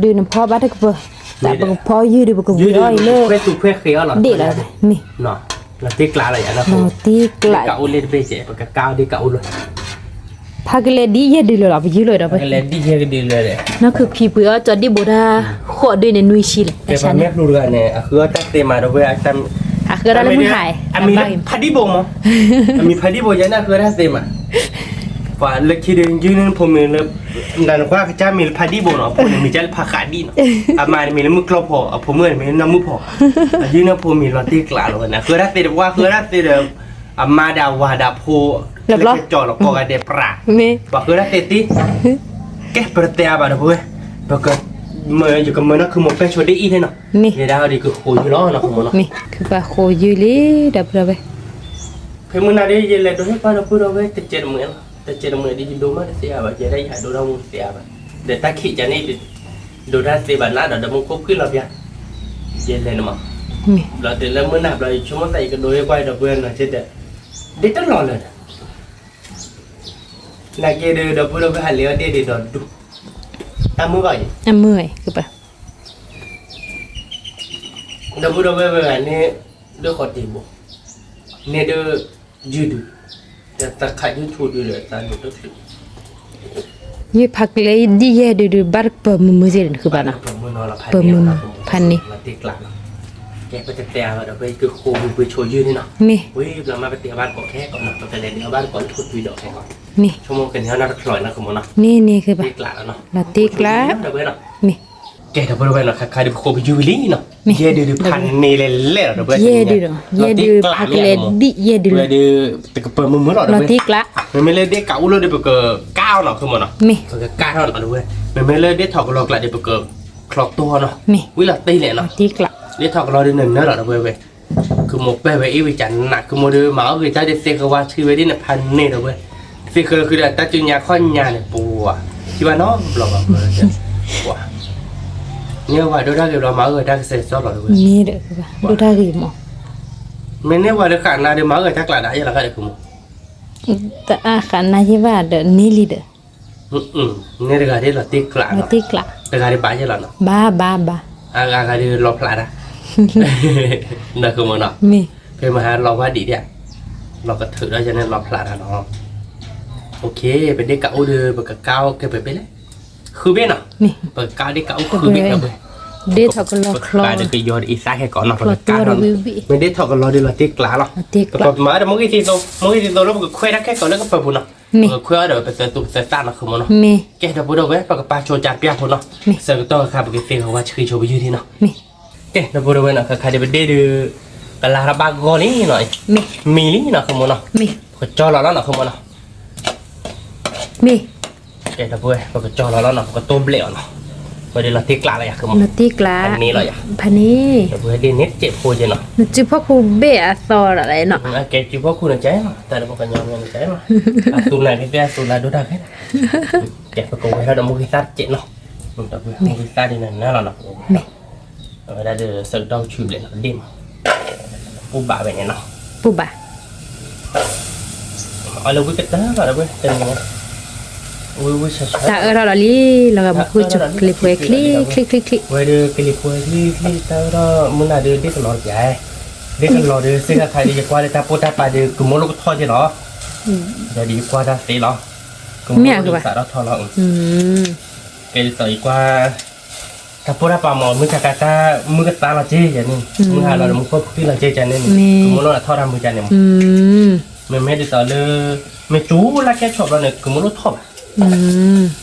းနဖီဘၣ်တကပၤ တၢ်ပကဖီယုၢ်ဒုးပကဝံၤအီၤအံၤလၢ ဒ့ၣ်လီၤ မ့ၢ် လီၤတ့ကျးလီၤယၤ လီၤတ့ကျး ဒ့ၣ်ကးအိၣ်လၢတဘ့ၣ်ကဲ ပကကၣ်အီၤဒ့ၣ်ကးအိၣ်လီၤ ဖ ဖးကလဲၤဒ်ယဲၢ်ဒုလၢာ်လီၤ ပယုၢ်လီၤဒီးဝဲ, နီၢ်ခုဖံပှ့ၤအီၣ်ကၠီဒံၣ်ဘိဒၣ် ဃိးဒုန့ၣ် နွံဆံလဲၣ်, ကဲပှၤမဲာ်ဖျိတဂၤန့ၣ် အဃုအီၣ်တၢ်သ့မးဒီးဝဲ, အဃုအီၣ်တၢ်သ့မးဒီးဝဲ, အမံၤလၢဖးဒံၣ်ဘိမး, အမံၤဖးဒံၣ်ဘိယဲန့ၣ် အဃုအီၣ်တၢ်သ့မး, ပှၤလၢခံဒုးယုၢ်န့ၣ်ဖိမုၣ်လၢ နကွၢ်ကစၢ်မံၤလၢဖးဒံၣ်ဘိနီၤ, အဖိန့ၣ်မံၤကၢ်လၢဖးဃးဒံၣ်နီၤ, အမါန့ၣ်မံၤလၢမုၢ်ကျီၢ်ဖီ, အဖိမုၣ်န့ၣ်မံၤလၢနီၢ်မုၣ်ဖီ, အယုၢ်န့ၣ်ဖိမံၤလီၤတ့ၢ်ကျးလီၤဝဲန့ၣ် အဃုအီၣ်တၢ်သ့ဒီးပှၤဃုအီၣ်တၢ်သ့ဒီး အမါဒီးအဝၤဒီးဖိ လၢကကၠီလီၤကိးဂၤဒဲးပြး, ပှၤဃုအီၣ်တၢ်သ့တ့ၢ်, ကဲပတတဲအါဘၣ်ဒီးပဝဲ, ပက, ယကမၢနီၢ်ခုမိၢ်ပဲဆိဒ်အံၤန့ၣ်နီၤ, မ့ၢ်ဒၣ်ဒီးကဃိးယုၢ်လီၤနီၤ မ့ၢ်နီၤ, ကဃိးယုၢ်လံ ဒီပုၢ်ဒီဝဲၢ်, ဖဲမုၢ်နၤဒ်ယလဲၤဒိးဟ့ၣ်ပှၢ်ဒီပုၢ်ဒီဝဲၢ် တစဲးတမှဲၤလီၤ, တစဲးတမှဲၤဒ်ယဒိးမးတသ့အါဘၣ်, ယဲဒၣ်ယဟးဒိတၢ်မူတသ့အါဘၣ်, ဒီးတၢ်ခံးကန့ၣ် ဒိးတၢ်သ့ဘၣ်နးဒီး ဒီးမူခိၣ်ဖှံၣ်လီၤပျၢ်, ယလဲၤန့ၣ်မး, ဘျီတုၤလၢမုၢ်နၤဘျီ ယဆိကမိၣ်သးယကဒိးဟ့ၣ်ပှၢ်ဒီပုၢ်ဝဲၢ်နီၤ ဒ်တလီၤလၢၤဒီး နာ်က့ဒီး ဒီပုၢ်ဒီဝဲၢ်ဟးလ့အီၣ်ဒ့ၣ်ဒ့ၣ်ဒီးဒူ, တၢ်မုာ်ဘၣ်အံၤ, အမုာ်, ဒီပုၢ်ဒီဝဲၢ်ဝဲဂၤန့ၣ် ဒုးဃီၤတ့ၢ်ဘိ, န့ၣ်ဒုး, ယုၢ်ဒုး, တၢ်ခးယုၢ်ထူဒုးဒီးတၢ်ဒိၣ်တချုး ယဖးကလဲၤဒ်ယဲၢ်ဒုးဒုး ဘၣ်တပၢၤမုာ်မုာ်စ့ၢ်န့ၣ် ဃုဘၣ်နီၤ, ပၢၤမုာ်ဖးန့ၣ်, ကဲပတတဲအါဘၣ်ဒီး ပကဃိးဝံၤပဆိးယုၢ်န့ၣ်နီၤ, မ့ၢ်, ဝံၤဘျီမးပတဲအဘၣ်တကိးခဲကီးနီၤ, ပကလဲၤဒုးအဘၣ်တကိးလၢခိၣ်သွံဒီးခဲကီး, မ့ၢ်, ဆိကမိၣ်ကန့ၢ်အီၣ်နီတဖျိးနီၤ ဃုမ့ၢ်နီၤ, န့ၣ်န့ၣ်ဃုဘၣ်, လီၤတ့ကျး, မ့ၢ် ကဲဒီပုၢ်ဒီဝဲၢ်နီၤ ခါခါဒုးပဃိပယုၢ်ဝံၤလံနီၤ, ယဲၢ်ဒုးဒုးဖးန့ၢ်လဲၣ်လဲၣ်လီၤ ဒီပုၢ်ဝဲၢ်, ယဲၢ်ဒုးဒီး ယဲၢ်ဒုးဖးကလဲၤဒ်ယဲၢ်ဒုးလီၤ, ဝဲဒုး တကပၢၤမုာ်မုာ်လီၤ ဒီပုၢ်ဝဲၢ်, လီၤတ့ကျး, မ့မ့ၢ်လၢဒ့ၣ်ကးအိၣ်လၢဒီး ပကကါအီၤနီၤ ဃုမ့ၢ်နီၤ, မ့ၢ်, ပကကါထီၣ်နီၤ ဒီပုၢ်ဝဲၢ်, မ့မ့ၢ်လၢဒ့ၣ်ထီၣ်ကလီၤကျးဒီး ပကချီတိၢ်အီၤနီၤ, မ့ၢ်, ဝံၤလီၤတ့လဲၣ်နီၤ, ဒ့ၣ်ထီၣ်ကလီၤဒုးနၢၤနၢၤလီၤ ဒီပုၢ်ဝဲၢ်, ဃုမ့ၢ်ပဲဝဲအ့ၣ်ဝံၤကနး ဃုမ့ၢ်ဒီး မၤအီၣ်ဂ့ၤတၢ်ဒ်သ့ၣ်ဃၢၤဝါဆှံဝဲဒ်န့ၣ် ဖးန့ၢ် ဒီပုၢ်ဝဲၢ်, သ့ၣ်ဃၢၤဃုာ်ဒီးတၢ်စုညါခီၣ်ညါန့ၣ် ပှၤ, ထံၣ်ဘၣ်နီတဘျီဘၣ်, ပှၤ, န့ၢ်ဝဲဒိၣ်တၢ်ဂ့ၤဘျီ မၤအီၣ်ဂ့ၤတၢ်ကစဲးစီလီၤ ဒီပုၢ်ဝဲၢ်, ဒိၣ်တၢ်ဂ့ၤမး, မ့ၢ်န့ၢ်ဝဲဒီးဃးနၤဒီး မၤအီၣ်ဂ့ၤတၢ်ကျးဒၣ်ယဲလီၤ ဃးဒီးဃုမ့ၢ်, တအါဃးနၤယဲဘၣ်ဒီးန့ၢ်လံဒီး န့ၢ်တဂၤဒ်လီၤတ့ကျးနီၤ, တဂၤဒ်ဘၣ်ယဲလီၤနီၤ, ဘၣ်ဘၣ်ဘၣ်, အဂၤဂၤဒ်လီၤဖျးတၢ်, နီၤ ဃုမ့ၢ်နီၤ, မ့ၢ်, ဖဲမဟါလီၤဝဲဒံးဒၣ်, လီၤကထုးဒီးယန့ၣ်လီၤဖျးတၢ်နီၤ, ပဒ့ၣ်ကးအိၣ်ဒီး ပကကါအိၣ်ကဲပှဲၤဘ့ၣ်လဲၣ်, ဃုဘ့ၣ်နီၤ, ပကကါဒ့ၣ်ကးအိၣ်ဃုဘ့ၣ်, ဒ့ၣ်ထီၣ်ကလီၤချီ, ပကကါဒီးကယီၤဒ်အံၤသးခဲကိးနီၤ, ပကကါထီၣ်, မ့ၢ်ဒ့ၣ်ထီၣ်ကလီၤဒ်လီၤတ့ကျးလီၤ, ပကမၤဒီးမ့ၢ်ဂံၢ်သံသိ မ့ၢ်ဂံၢ်သံသိလၢပကခွဲးတၢ်ခဲကိးလၢကပၢၤပူၤနီၤ, ပကခွဲးအီၤဒီးပသၢသူပသၢသၣ်နီၤ ဃုမ့ၢ်နီၤ, ကဲဒီပုၢ်ဒီဝဲၢ် ပကပာ်ဆိကၠးပျၢ်ဖိနီၤ, ဆၢကတီၢ်ခါပကသ့ၣ်ဃၢၤဝဲဆှံဆိပယုၢ်ဒ်နီၤ, ကဲဒီပုၢ်ဒီဝဲၢ်နီၤ ခါခါဒ်ပဒ့ၣ်ဒုး, ကလါထီၣ်ဘၣ်ဂီၢ်လံနီၤ, မံၤလံနီၤ ဃုမ့ၢ်နီၤ, ပကကၠီလီၤလီၤနီၤ ဃုမ့ၢ်နီၤ, ကဲဒီပုၢ်ဝဲၢ် ပကကၠီလီၤလီၤနီၤ ပကတိၢ်ဘျဲးအီၤနီၤ, ဝဲဒ်လီၤတ့ကျးလီၤယၤ ဃုမ့ၢ်နီၤ, ဖးန့ၢ်လီၤယၤ, ဖးန့ၢ်, ဒီပုၢ်ဝဲၢ်ဒ်န့ၣ်တစဲးဖိက့နီၤ, နစုဖီၣ်ခူဘ့ၣ်အသီဒ်လဲၣ်နီၤ, ကဲစုဖီၣ်ခူန့ၣ်ကဲနီၤ တၢ်ဒီးပှၤကညီန့ၣ်ကဲနီၤ, အသူနၤက့သ့ၣ်အသူလၢဒိၣ်တၢ်ခဲနီၤ, ကဲပကဝဲၤထီၣ်ဒီးမူဂံၢ်သၣ်တစဲးနီၤ, ဒီပုၢ်ဝဲၢ်မူဂံၢ်သၣ်ဒ်န့ၣ်နီၤလီၤနီၤ, အဝဲဒၣ်ဒီးဆၢကတီၢ်ဆူၣ်ဘျဲးလီၤဒ့ၣ်မး, ပူၣ်ဘၣ်ဝဲန့ၣ်နီၤ, ပူၣ်ဘၣ် အီၤလၢဝံကတၢၢ်လီၤ ဒီပုၢ်ဝဲၢ်, ဝံဝံဆၢဆၢ, တၢ်အၢထီၣ်လီၤလံ, လီၤဂာ်မူခိၣ်ကၠိ ကလံၤပှဲၤချံချံချံချံ, ဝဲဒုးကလံၤပှဲၤချံချံ တၢ်အၢထီၣ် မုၢ်နၤဒုးဒ့ၣ်ကလီၤတပျး, ဒ့ၣ်ကလီၤဒုး စ့ၢ်ကီးခါဒုး ယကွၢ်လၢတၢ်ပိၢ်တၢ်ပၤဒုး ကမိၣ်လိာ်ကထီၣ်က့လီၤ, ဒီးဒုးယကွၢ်တၢ်သ့လီၤ, ကမိၣ်လိာ်ဒုးသးထီၣ်ထီလီၤ, ကဲဒ်သိးယကွၢ် တၢ်ပိၢ်တၢ်ပၤမ့ၢ်မုၢ်ဆါခါတၢ်မုၢ်ကသါလီၤက့ယၤန့ၣ်, မုၢ်ဟါလီၤဒီးမူခိၣ်ဖှံၣ်လီၤက့ယၤန့ၣ်, ကမိၣ်လိာ်ထီၣ်တၢ်မုၢ်ကန့ၣ်မး, မ့မ့ၢ်ဒ်သိးလၢ မ့ၢ်ကၠူလၢကဲဆီၣ်ဘျီန့ၣ် ကမိၣ်လိာ်ထီၣ်ဘၣ်,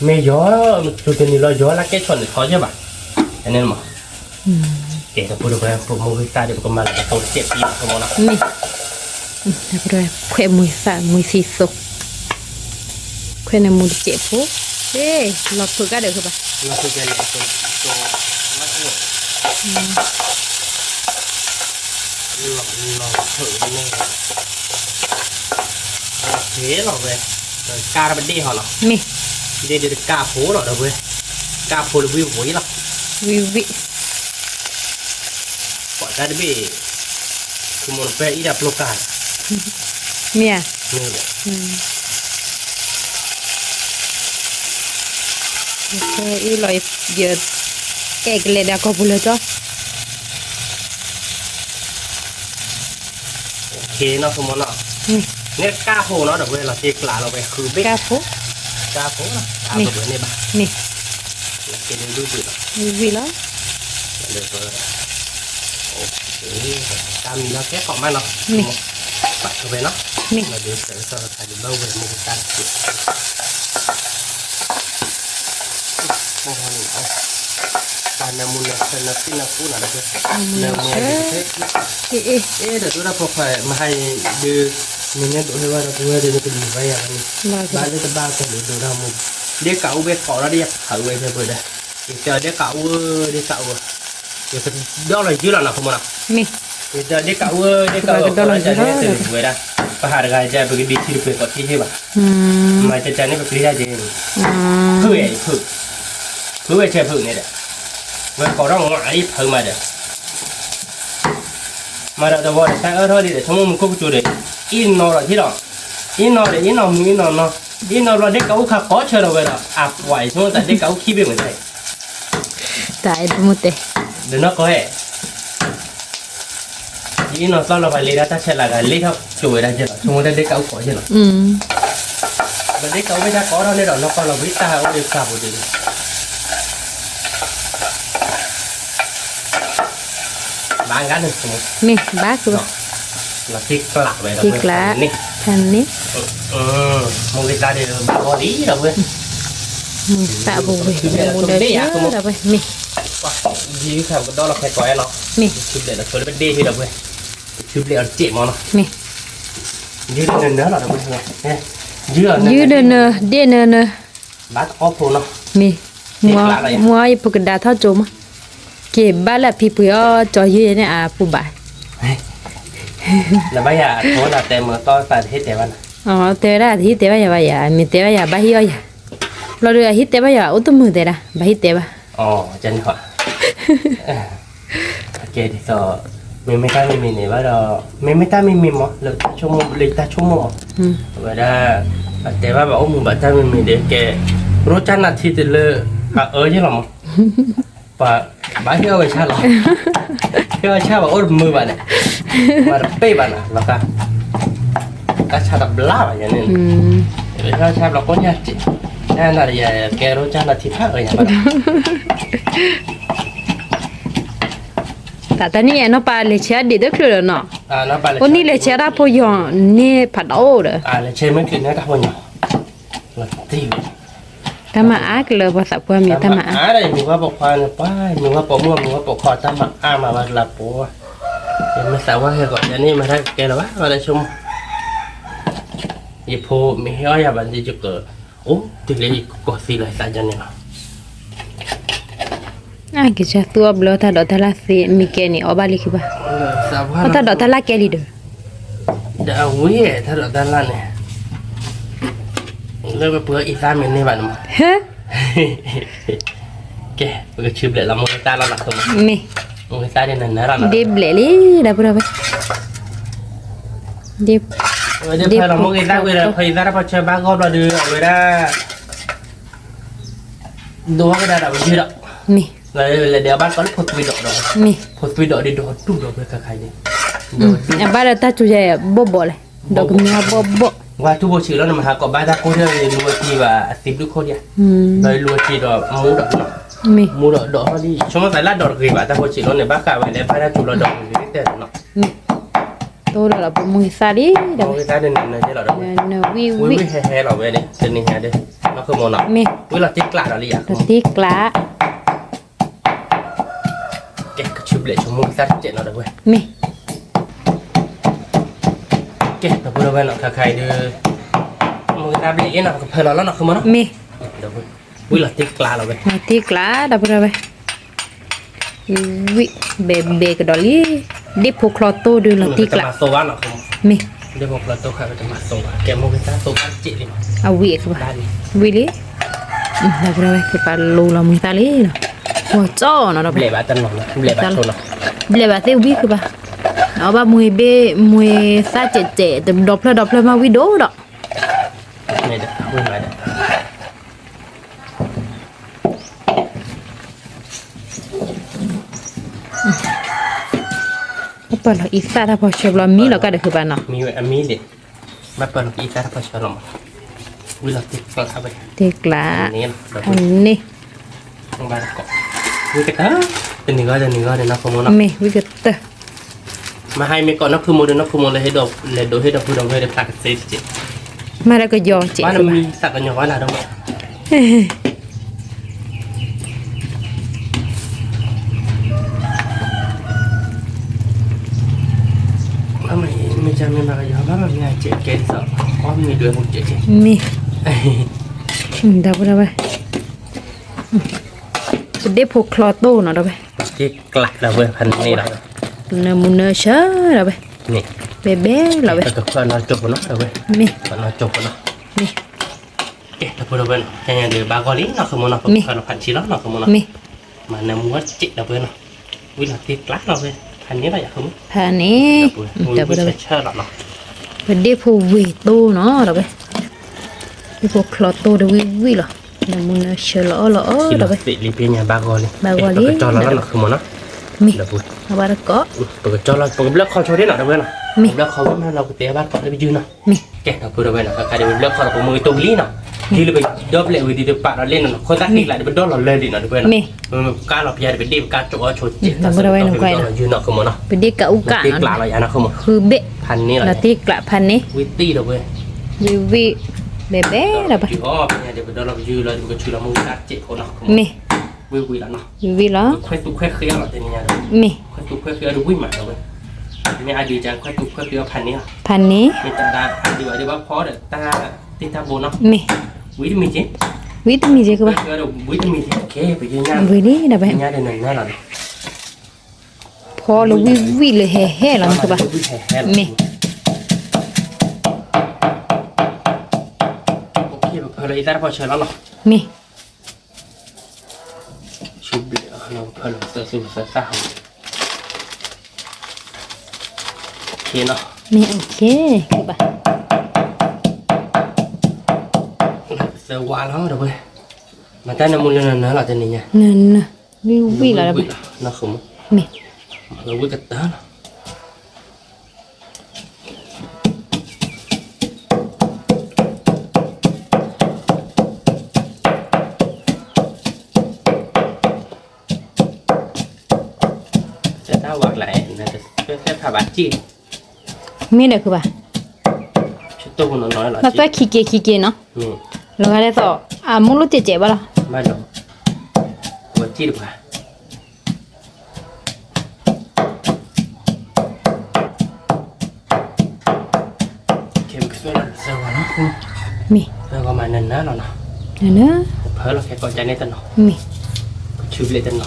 မ့ၢ်ယီၤ ကၠူတနံၤလီၤယီၤလၢကဲဆီၣ်န့ၣ်ထီၣ်ယဲၢ်ဘၣ်, န့ၣ်မး, ကဲဒီပုၢ်ဒီဝဲၢ် ပမိၢ်ဂံၢ်သၣ်ဒီး ပကမၤလၢပတိၤတစဲးပံၤမး မ့ၢ် ခွဲးမုၢ်သၣ်မုၢ်သံသိ, ခွဲးန့ၣ်မူတစဲးဖိ, လီၤဖုးကါဒီးဘၣ်, လီၤဖုးဝဲ, ကါပဒ့ၣ်ဟီလီၤ, မ့ၢ်, ဒ့ၣ်ဒုးတကါဖိလီၤဒီပုၢ်ဝဲၢ်, ကါဖိလၢဝံၣ်ဝံၣ်လီၤ, ဝံၣ်ဝံၣ် ပှၤတၢ်တဘ့ၣ်, ခူမူတပဲအံၤဒၣ်ပျိကါ, မ့ၢ်ဧါ, မ့ၢ်, အံၤလီၤ, ယအဲၣ်ကလဲၤဒၣ်ကီၢ်ပူၤလၢကၠီ နီၢ်ခိမနီၤ, န့ၣ်ကါဖိနီၤ ဒီပုၢ်ဝဲၢ် လီၤတ့ကျးလီၤဝဲ ဃုဘ့ၣ်, ကါဖိ, တၢ်ဖိလီၤ အါဘၣ်န့ၣ်ဘၣ်, မ့ၢ်, ကဲဒုဒုဒုလီၤ, ဝံၤလီၤ, လၢပ တၢ်မံလီၤကဲကိးမးနီၤ, မ့ၢ်, ပာ်ထီၣ်ဝဲနီၤ, မ့ၢ်, လီၤဒုးစၢၤကစီၣ်တခါဒုးဘၣ်ဝဲမုၢ်ကတၢ်တက့ၢ် နမူနဆၢနသ့ၣ်နကူလီၤဒီး, နမူနဆၢ, အ့ၣ် ဒီးဒိၣ်တၢ်ဖိခွါ မဟါအံၤဒုး, နမ့ၢ်ဒိးဟဲဘၣ်ဒီး ပဝဲဒုးနကလူၤဘၣ်ယၤဘၣ်န့ၣ်, ဘၣ်လၢတဘၣ်ကလူၤဒိးတၢ်မူ, ဒ့ကးအိၣ်ဝဲကိးဒီးဒ်ယဖးဝဲဖဲပှဲၤဒီး, ယတဲအီၤဒ့ကးအိၣ် ဒ့ကးအိၣ်, ယကဒီလီၤယုၢ်လီၤနီၤ ဖိမုၣ်နီၤ, မ့ၢ်, ယတဲအီၤဒ့ကးအိၣ် ဒ့ကးအိၣ်ကိးဒီးယၤန့ၣ် တဝဲဒၣ်, ပဟးတဂၤယၤ ပကဒံထံတပှဲၤကိးထံၣ်ဟ့ၣ်ဘၣ်, မၤကကန့ၣ် ပပျံၤတၢ်က့ၤ, ဖုးဝဲဖုး ဖုးဝဲဆဲးဖုးန့ၣ်ဒီး, ဝဲကိးထီၣ်မၤအံၤဖုးမးဒီး, မၤဒီးတဝီဒီး တၢ်အၢထီၣ်ဒံးဒီး ဆိကမိၣ်မူခိၣ်ကစူၤဒီး, အ့ၣ်နီၤလီၤထံၣ်လီၤ, အ့ၣ်နီၤဒီး အ့ၣ်နီၤမုၢ်အ့ၣ်နီၤနီၤ, အ့ၣ်နီၤဘျီဒ့ကးအိၣ်ခါကိးဆၢထီၣ်ဝဲဒီး အပှၤအံၤ ဆိကမိၣ်သးဒ့ကးအိၣ်ခံဘ့ၣ်မုၢ်တၢ်အံၤ, တၢ်အဲၣ်တမူတဲ, ဒီးနီၢ်ကီၢ်ဟဲ ဒ်အ့ၣ်နီၤသီၣ်လီၤပှၤလ့ဒၣ်တၢ်ဆဲးလၤဂၤလ့ထီၣ်ကၠိဝဲဒၣ်ယဲလီၤ ဆိကမိၣ်တၢ်ဒ့ကးအိၣ်ကိးယဲလီၤ, ဒီးဒ့ကးအိၣ်ဖဲတၢ်ကိးထီၣ်န့ၣ်ဒီး နီၢ်ကီၢ်လီၤဝံတၢ်ဟဲအိၣ်ဒံးဖျါပူၤဒံး, ဘၣ်ဂၤန့ၣ်, မ့ၢ်ဘၣ်ကဘၣ်, လီၤတံၢ်ကျးဝဲဒီး, တံၢ်ကျး, န့ၣ်, န့ၣ်, မိၢ်ဂ့ၤသးဒီးဘၣ်ဂီၢ်လံဒီးဝဲ, မ့ၢ်သးပူၤဝဲ, မ့ၢ်မူဒီးယဲဒီးဝဲ, မ့ၢ်, ယုၢ်ခါပကဒီလီၤဖဲကိးအဲၣ်လီၤ, မ့ၢ်, ထူဘျဲၣ်လီၤဆိလၢပဒ့ဟ့ဒီးဝဲ, ထူဘျဲၣ်အီၤတစဲးမးနီၤ, ယုၢ်နၢနၢလီၤဒီးဝဲ, ယုၢ်နၢနၢ, ဒ့နၢနၢ ဘၣ်တအီၣ်ဖိနီၤ, မ့ၢ်, မ့ၢ်, မ့ၢ်အီၤယဖိကဒါထီၣ်ကၠိမး, က့ၤဘၣ်လၢအဖံပှ့ၤအီၣ်ကၠီယုၢ်န့ၣ်အပူၤဘၣ်, နဘၣ်ယၤအထိနၤတဲမၢကီၢ်သးတဟ့ၣ်တဲဘၣ်နၤ, တဲဝဲဒၣ်တဟ့ၣ်တဲဘၣ်ယၤဘၣ်ယၤ မ့ၢ်တဲဘၣ်ယၤဘၣ်ဟ့ၣ်အီၣ်ယၤ, လီၤဒုးအဟ့ၣ်တဲဘၣ်ယၤအိၣ်တမုာ်တဲဒၣ် ဘၣ်ဟ့ၣ်တဲဘၣ် ကဲဒ်သိး, မ့မ့ၢ်တၢ်မံၤမံၤန့ၣ်ဘၣ်ဒီး, မ့မ့ၢ်တၢ်မံၤမံၤမး လၢတၢ်ဆိကမိၣ်လၢယတၢ်ဆိကမိၣ်မး, အဝဲဒၣ်, အတဲဘၣ်ဘၣ်အိၣ်မူဘၣ်တၢ်မံၤမံၤဒီးကဲ, ရိကၢ်နၢ်ထံတလၢ, အအၢယဲလီၤမး, ပှၤဘၣ်ဟ့ၣ်အီၣ်ဝဲဆၣ်လီၤ, ဟ့ၣ်အီၣ်ဆၣ်ဘၣ်အိၣ်တမုာ်ဘၣ်န့ၣ်, မၤတပ့ၢ်ဘၣ်နၤလီၤကါ, တၢ်ဆါတဘျါဘၣ်ယၤန့ၣ်, ဟ့ၣ်အီၣ်ဆၣ်ဘျီကိးညါစ့ၢ်, တၢ်နၤဒီးယၤကဲရိကၢ်နၢ်ထံဖးအၢယၤဘၣ်ဒီး တၢ်တနံၣ်အံၤနီၢ်ပၢ်လဲၤဆဲးအဒံးတချုးလီၤနီၤ, အိၣ်နံၣ်လဲၤဆဲးတၢ်ဖိယီၤန့ၢ်ဖးဒိၣ်ဒီး, လဲၤဆဲးမ့ၢ်ချုးန့ၢ်တၢ်ဖိညီ, တၢ်မၤအါကလၢပှၤသးပှၢ်မံၤတၢ်မၤအါ, မ့ၢ်ဝဲပိာ်ခွါန့ၣ် ပှၤ မ့ၢ်ဝဲပိာ်မုၣ် မ့ၢ်ဝဲပိာ်ခွါတၢ်မၤအါမးဘၣ်လၢပှၤ, ယမ့ၢ်သးဝဲဟဲဂီၤယၤန့ၣ် မ့ၢ်တၢ်ကကဲလၢၤဘၣ် ဘၣ်လၢဆိကမိၣ်, ယဖိမ့ၢ်ဟ့ၣ်အီၣ်ယၤဘၣ်န့ၣ်ယက အိၣ်တုၤလၢယကကိးသံလီၤယသးဒ်န့ၣ်လီၤ. အကစၢ်သူအီၤဘျီတၢ်ဒိးတၢ်လၢ်သ့မ့ၢ်ကဲန့ၣ် အီၣ်ဘၣ်လံခံဘၣ်, အတၢ်ဒိးတၢ်လၢ်ကဲလံဒီး, ဒီးအဝဲတၢ်ဒိးတၢ်လၢ်န့ၣ်, လၢပပှၤအံသၣ်မ့ၢ်န့ၢ်ဘၣ်န့ၣ်မး, ကဲ ပကဆူဘျဲးလီၤ မိၢ်ဂ့ၤသၣ်လီၤနီၤ, မ့ၢ်, မိၢ်ဂ့ၤသၣ်ဒ်နၤနၤလီၤနီၤ, ဒ့ဘျဲးလံ ဒီပုၢ်ဒီဝဲၢ်, ဒ့ဘျဲးလီၤ မိၢ်ဂ့ၤသၣ်ဝံၤဒီး ဖဲအံသၣ်တၢ်ဖီဆၢဘၣ်ဂီၢ်ဘျီဒီး အဝဲဒၣ် ဒိးဝဲကဒါဒီးဝဲယုၢ်ဒီး, မ့ၢ်, လဲၤဒဲးအဘၣ်ကီးလၢဖိသွံဒီးဒီး, မ့ၢ်, ဖိသွံဒီးဒ်ဒီးတူၢ်ဒီးဝဲခါခါအံၤ, အဘၣ်ဒီးတၢ်ကၠိယဲၢ်ဘီၣ်ဘီၣ်လဲၣ်, ဒီးကမ့ၢ်ဘီၣ်ဘီၣ်, ဝဲထူဘိဆံးလီၤန့ၣ် မဟါကိးဘၣ်တၢ်ကိၢ်ဒီးလူၤဝဲကံဘၣ်အသံဘျုးခိၣ်ဒံး, ဒီးလူၤဝဲကံဒီးမူဒီး, မ့ၢ်, မူဒီးဒီးဟီၣ်ဒံး ဆိကမိၣ်သးလၢဒီးတဂ့ၤဘၣ် တၢ်ဖိဆံးလီၤန့ၣ် ဘၣ်ဃးဝဲလဲၣ် ဘၣ်တၢ်ထူလီၤဒီးဂ့ၤတဲလီၤနီၤ, မ့ၢ်, တိၢ်ဒီးလီၤပမိၢ်ဂ့ၤသၣ်လံ, မိၢ်ဂ့ၤသၣ်ဒ်နၤနၤယဲလီၤဒီး, ဝံၣ်ဝံၣ်ဟဲဟဲလီၤဝဲန့ၣ် တနံၤညါဒီး, နီၢ်ခိမီၤနီၤ, မ့ၢ်, ဝံၣ်လီၤတံၢ်ကျးဒီးလံယၤ, လီၤတံၢ်ကျး ကဲ ကဆူဘျဲးဆိမိၢ်ဂ့ၤသၣ်တစဲးနီၤဒီးဝဲ, မ့ၢ်, ကဲ ဒီပုၢ်ဒီဝဲၢ်နီၤ ခါခါအံၤဒီး, မိၢ်ဂ့ၤသၣ်ဘျဲးအ့ၣ်နီၤ ပကဖၢလီၤလီၤနီၤ ခိမီၤနီၤ, မ့ၢ်, ဝံၣ်လီၤတံၢ်ကျးလီၤဝဲ, လီၤတံၢ်ကျး ဒီပုၢ်ဒီဝဲၢ်, ဝံၣ် ဘဲဘဲကဒီးလံ, ဒ့ၣ်ဖိချီတိၢ်ဒုးလီၤတံၢ်ကျး, မ့ၢ်, ဒ့ၣ်ဖိချီတိၢ်ခါဝဲတမၤသိဘၣ် ကဲမိၢ်ဂ့ၤသၣ်သိဘၣ်တစဲးလံ, အဝံၣ်အခါဘၣ်, ဝံၣ်လံ ဒီပုၢ်ဒီဝဲၢ် ကပာ်လူလီၤမိၢ်ဂ့ၤသၣ်လံနီၤ, ဝီၤကၠီနီၤဒီး, ဘျဲးဘၣ်တနီၤနီၤ ဘျဲးဘၣ်ဆိနီၤ, ဘျဲးဘၣ်သ့ၣ်ဝံၣ်ဃုဘၣ်, အဘၣ်မိၢ်ဂ့ၤဘ့ၣ် မိၢ်ဂ့ၤသၣ်စဲးစဲး ဒီဖျၢၣ်ဒီဖျၢၣ်မးဝံၣ်ဒိၣ်ဒီး, မ့ၢ်ဒီး, ဝံၣ်မးဒီး ဘၣ်ပၢၢ်လီၤအံသၣ်တၢ်ဖီဆၢဘျီ မံလီၤကဒီးဃုဘၣ်နီၤ, မံဝဲအမံလံ, ဘၣ်ပၢၢ်လီၤအံသၣ်တၢ်ဖီဆၢလီၤမး, ဝံၤလီၤတ့ကျးဝဲ, တ့ကျး, ဖးန့ၣ်, ဝံၤကတၢၢ်, တနံၤဂီၢ်တနံၤဂီၢ်န့ၣ်နီၢ်ခိမိၢ်နီၤ, မ့ၢ်ဝံၤကတၢၢ်, မ့ၢ်ဟါမ့ၢ်ကိးနီၢ်ခိမိၢ်ဒီး နီၢ်ခိမိၢ်လၢဟ့ၣ်ဒိး လဲၤဒိးဟ့ၣ်ဒီးဖုဒီးဝဲဒီးဖျါကသ့တက့ၢ်, မ့ၢ်လၢကယီၤက့ၢ်, ဘၣ်နမံသးကညီၤဝဲလၢဒိၣ်မး မ့ၢ်မ့ၢ်ကမ့ၢ်ဘၣ်ကယီၤ ဘၣ်မ့ၢ်မ့ၢ်အကဲဒ်သိး အီၣ်မ့ၢ်ဒွဲၣ်ဖိကဲကဲ, မ့ၢ်, ဒီပုၢ်ဒီဝဲၢ်, ပဒ့ၣ်ဖိချီတိၢ်နီၤဒီပုၢ်ဝဲၢ်, တ့ကျးဒီပုၢ်ဝဲၢ်ဖးန့ၣ်လီၤ, နၢမူနၢဆၢဒီပုၢ်ဝဲၢ်, ဘဲဘဲလီၤဝဲ, ပကဖၢလီၤကၠိဖိနီၤဒီပုၢ်ဝဲၢ်, မ့ၢ်, ဖၢလီၤကၠိဖိနီၤ, မ့ၢ်, ကဲ ဒီပုၢ်ဒီဝဲၢ်နီၤ ခဲညါဒီးဘၣ်ဂီၢ်လံနီၢ်ခိမိၢ်နီၤ ပကဖၢလီၤဖးဆံလီၤနီၢ်ခိမိၢ်နီၤ, မ့ၢ်, မၤနၢမူဝဲတစဲးဒီပုၢ်ဝဲၢ်နီၤ, ဝံၤလီၤတ့ကျးလီၤဝဲ, ဖးန့ၣ်လီၤယၤခိမိၢ်, ဖးန့ၣ်, ဒီပုၢ်ဝဲၢ်, ဆၢဆၢလီၤနီၤ, ပဒ့ၣ်ဖိဝ့ၢ်တိၢ်နီၤဒီပုၢ်ဝဲၢ်, ဒ့ၣ်ဖိချီတိၢ်ဒီးဝံၣ်ဝံၣ်လီၤ, နၢမူနၢဆၢလီၤအီၣ်လီၤအီၣ်ဒီပုၢ်ဝဲၢ်, လံဖဲညါဘၣ်ဂီၢ်လံ, ဘၣ်ဂီၢ်လံ, ပကကၠီလီၤလီၤနီၢ်ခိမိၢ်နီၤ, မ့ၢ်, ဒီပုၢ်ဝဲၢ်, အဘၣ်တကိး, ပကကၠီလီၤ ပကဘျၢခီဆိဒ်နီၤဒီပုၢ်ဝဲၢ်နီၤ, မ့ၢ်, ပဘျၢခီဝံၤမးလီၤ ပကတဲဘၣ်တကိးလၢပယုၢ်နီၤ မ့ၢ်, ကဲ ဒီပုၢ်ဒီဝဲၢ်နီၤ ခဲခါဒီးပဘျၢခီဒီးပမ့ၢ်ကတိၤလံနီၤ, ဒ်လၢပဒီပလဲာ်ဝံၤဒီးပပာ်ဒီးလ့ၣ်နီၤနီၤ ခိၣ်သၣ်ဃံကျးဒီးပဒီလီၤလၢာ်လံနီၤ ဒီပုၢ်ဝဲၢ်နီၤ, မ့ၢ်, ပကါလီၤပယါဒီးပဒ့ၣ်ပကါကၠိအီၤဆိကဲး ဒီပုၢ်ဒီဝဲၢ်နီၤ ပဒီလီၤယုၢ်နီၤ ခိမိၢ်နီၤ, ပဒ့ၣ်ကးအူကးနီၤ တ့ကျးလီၤယၤနီၤ ခိမိၢ်, ဃုဘ့ၣ်, ဖးန့ၣ်လီၤ တ့ကျးဖးန့ၣ်, ဝံၤတံၢ်ဒီပုၢ်ဝဲၢ်, ဝံၤဝံၣ်, ဘဲဘဲဒီးပှၤ, ဒီးပဒီလီၤပယုၢ်လီၤဒီးပကဆူးလီၤမူကါစဲးဖိနီၤ ခိမိၢ်, မ့ၢ်, ဝံၤဝံၣ်လီၤနီၤ, ဝံၤဝံၣ်လီၤ, ခွဲးသူခွဲးဃ့အီၤလီၤတနံၤညါဒီး, မ့ၢ်, ခွဲးသူခွဲးဃ့အီၤဒီးဝံၣ်မးဒီပုၢ်ဝဲၢ်, မ့ၢ်အဒုးကခွဲးသူခွဲးဃ့အီၤဖးန့ၣ်လီၤ, ဖးန့ၣ်, မ့ၢ်တၢ်ဒၣ်အဒုးအဒုးဘၣ်ဖီဒီးတၢ်တ့ၢ်တၢ်ဘိနီၤ, မ့ၢ်, ဝံၤတမံၤက့ၤ, ဝံၤတမံၤက့ၤကဘၣ်, ဝံၤတမံၤက့ၤ ပကညါဒီးနၤလီၤနီၤ, ဖီလၢဝံၣ်ဝံၣ်လၢဟဲဟဲလီၤနီၤ ခိဘၣ်, မ့ၢ်, ပဖၢလီၤအံသၣ်တဖီဆၢလီၤနီၤ, မ့ၢ် ဆူဘျဲးအီၤလီၤ ပဖၢလီၤသၢသူသၢသၣ်ဟီ, မ့ၢ် အိၣ်ခ့ ကဘၣ်, သၢဝါလီၤဒီပုၢ်ဝဲၢ်, မၤတၢ်နၢမူလၢနၢနၢလီၤတနံၤညါ, နၢနၢ, ဝံၣ်ဝံၣ်လီၤဒီပုၢ်ဝဲၢ်, မ့ၢ်, မၤလၢဝံၣ်ကတၢၢ်လီၤ တၢ်ဝါကျါ, မ့ၢ်ဒီးခုဘၣ်, နသၢခံက့ၤခံက့ၤနီၤ, လီၤဂာ်ဒ်သိး အမိၢ်လိၣ်စဲးစဲးဘၣ်လီၤ, မ့ၢ်, နၢ, ဖၢလီၤခဲကိးကန့ၣ်တနီၤ, မ့ၢ်, ဆူဘျဲးတနီၤ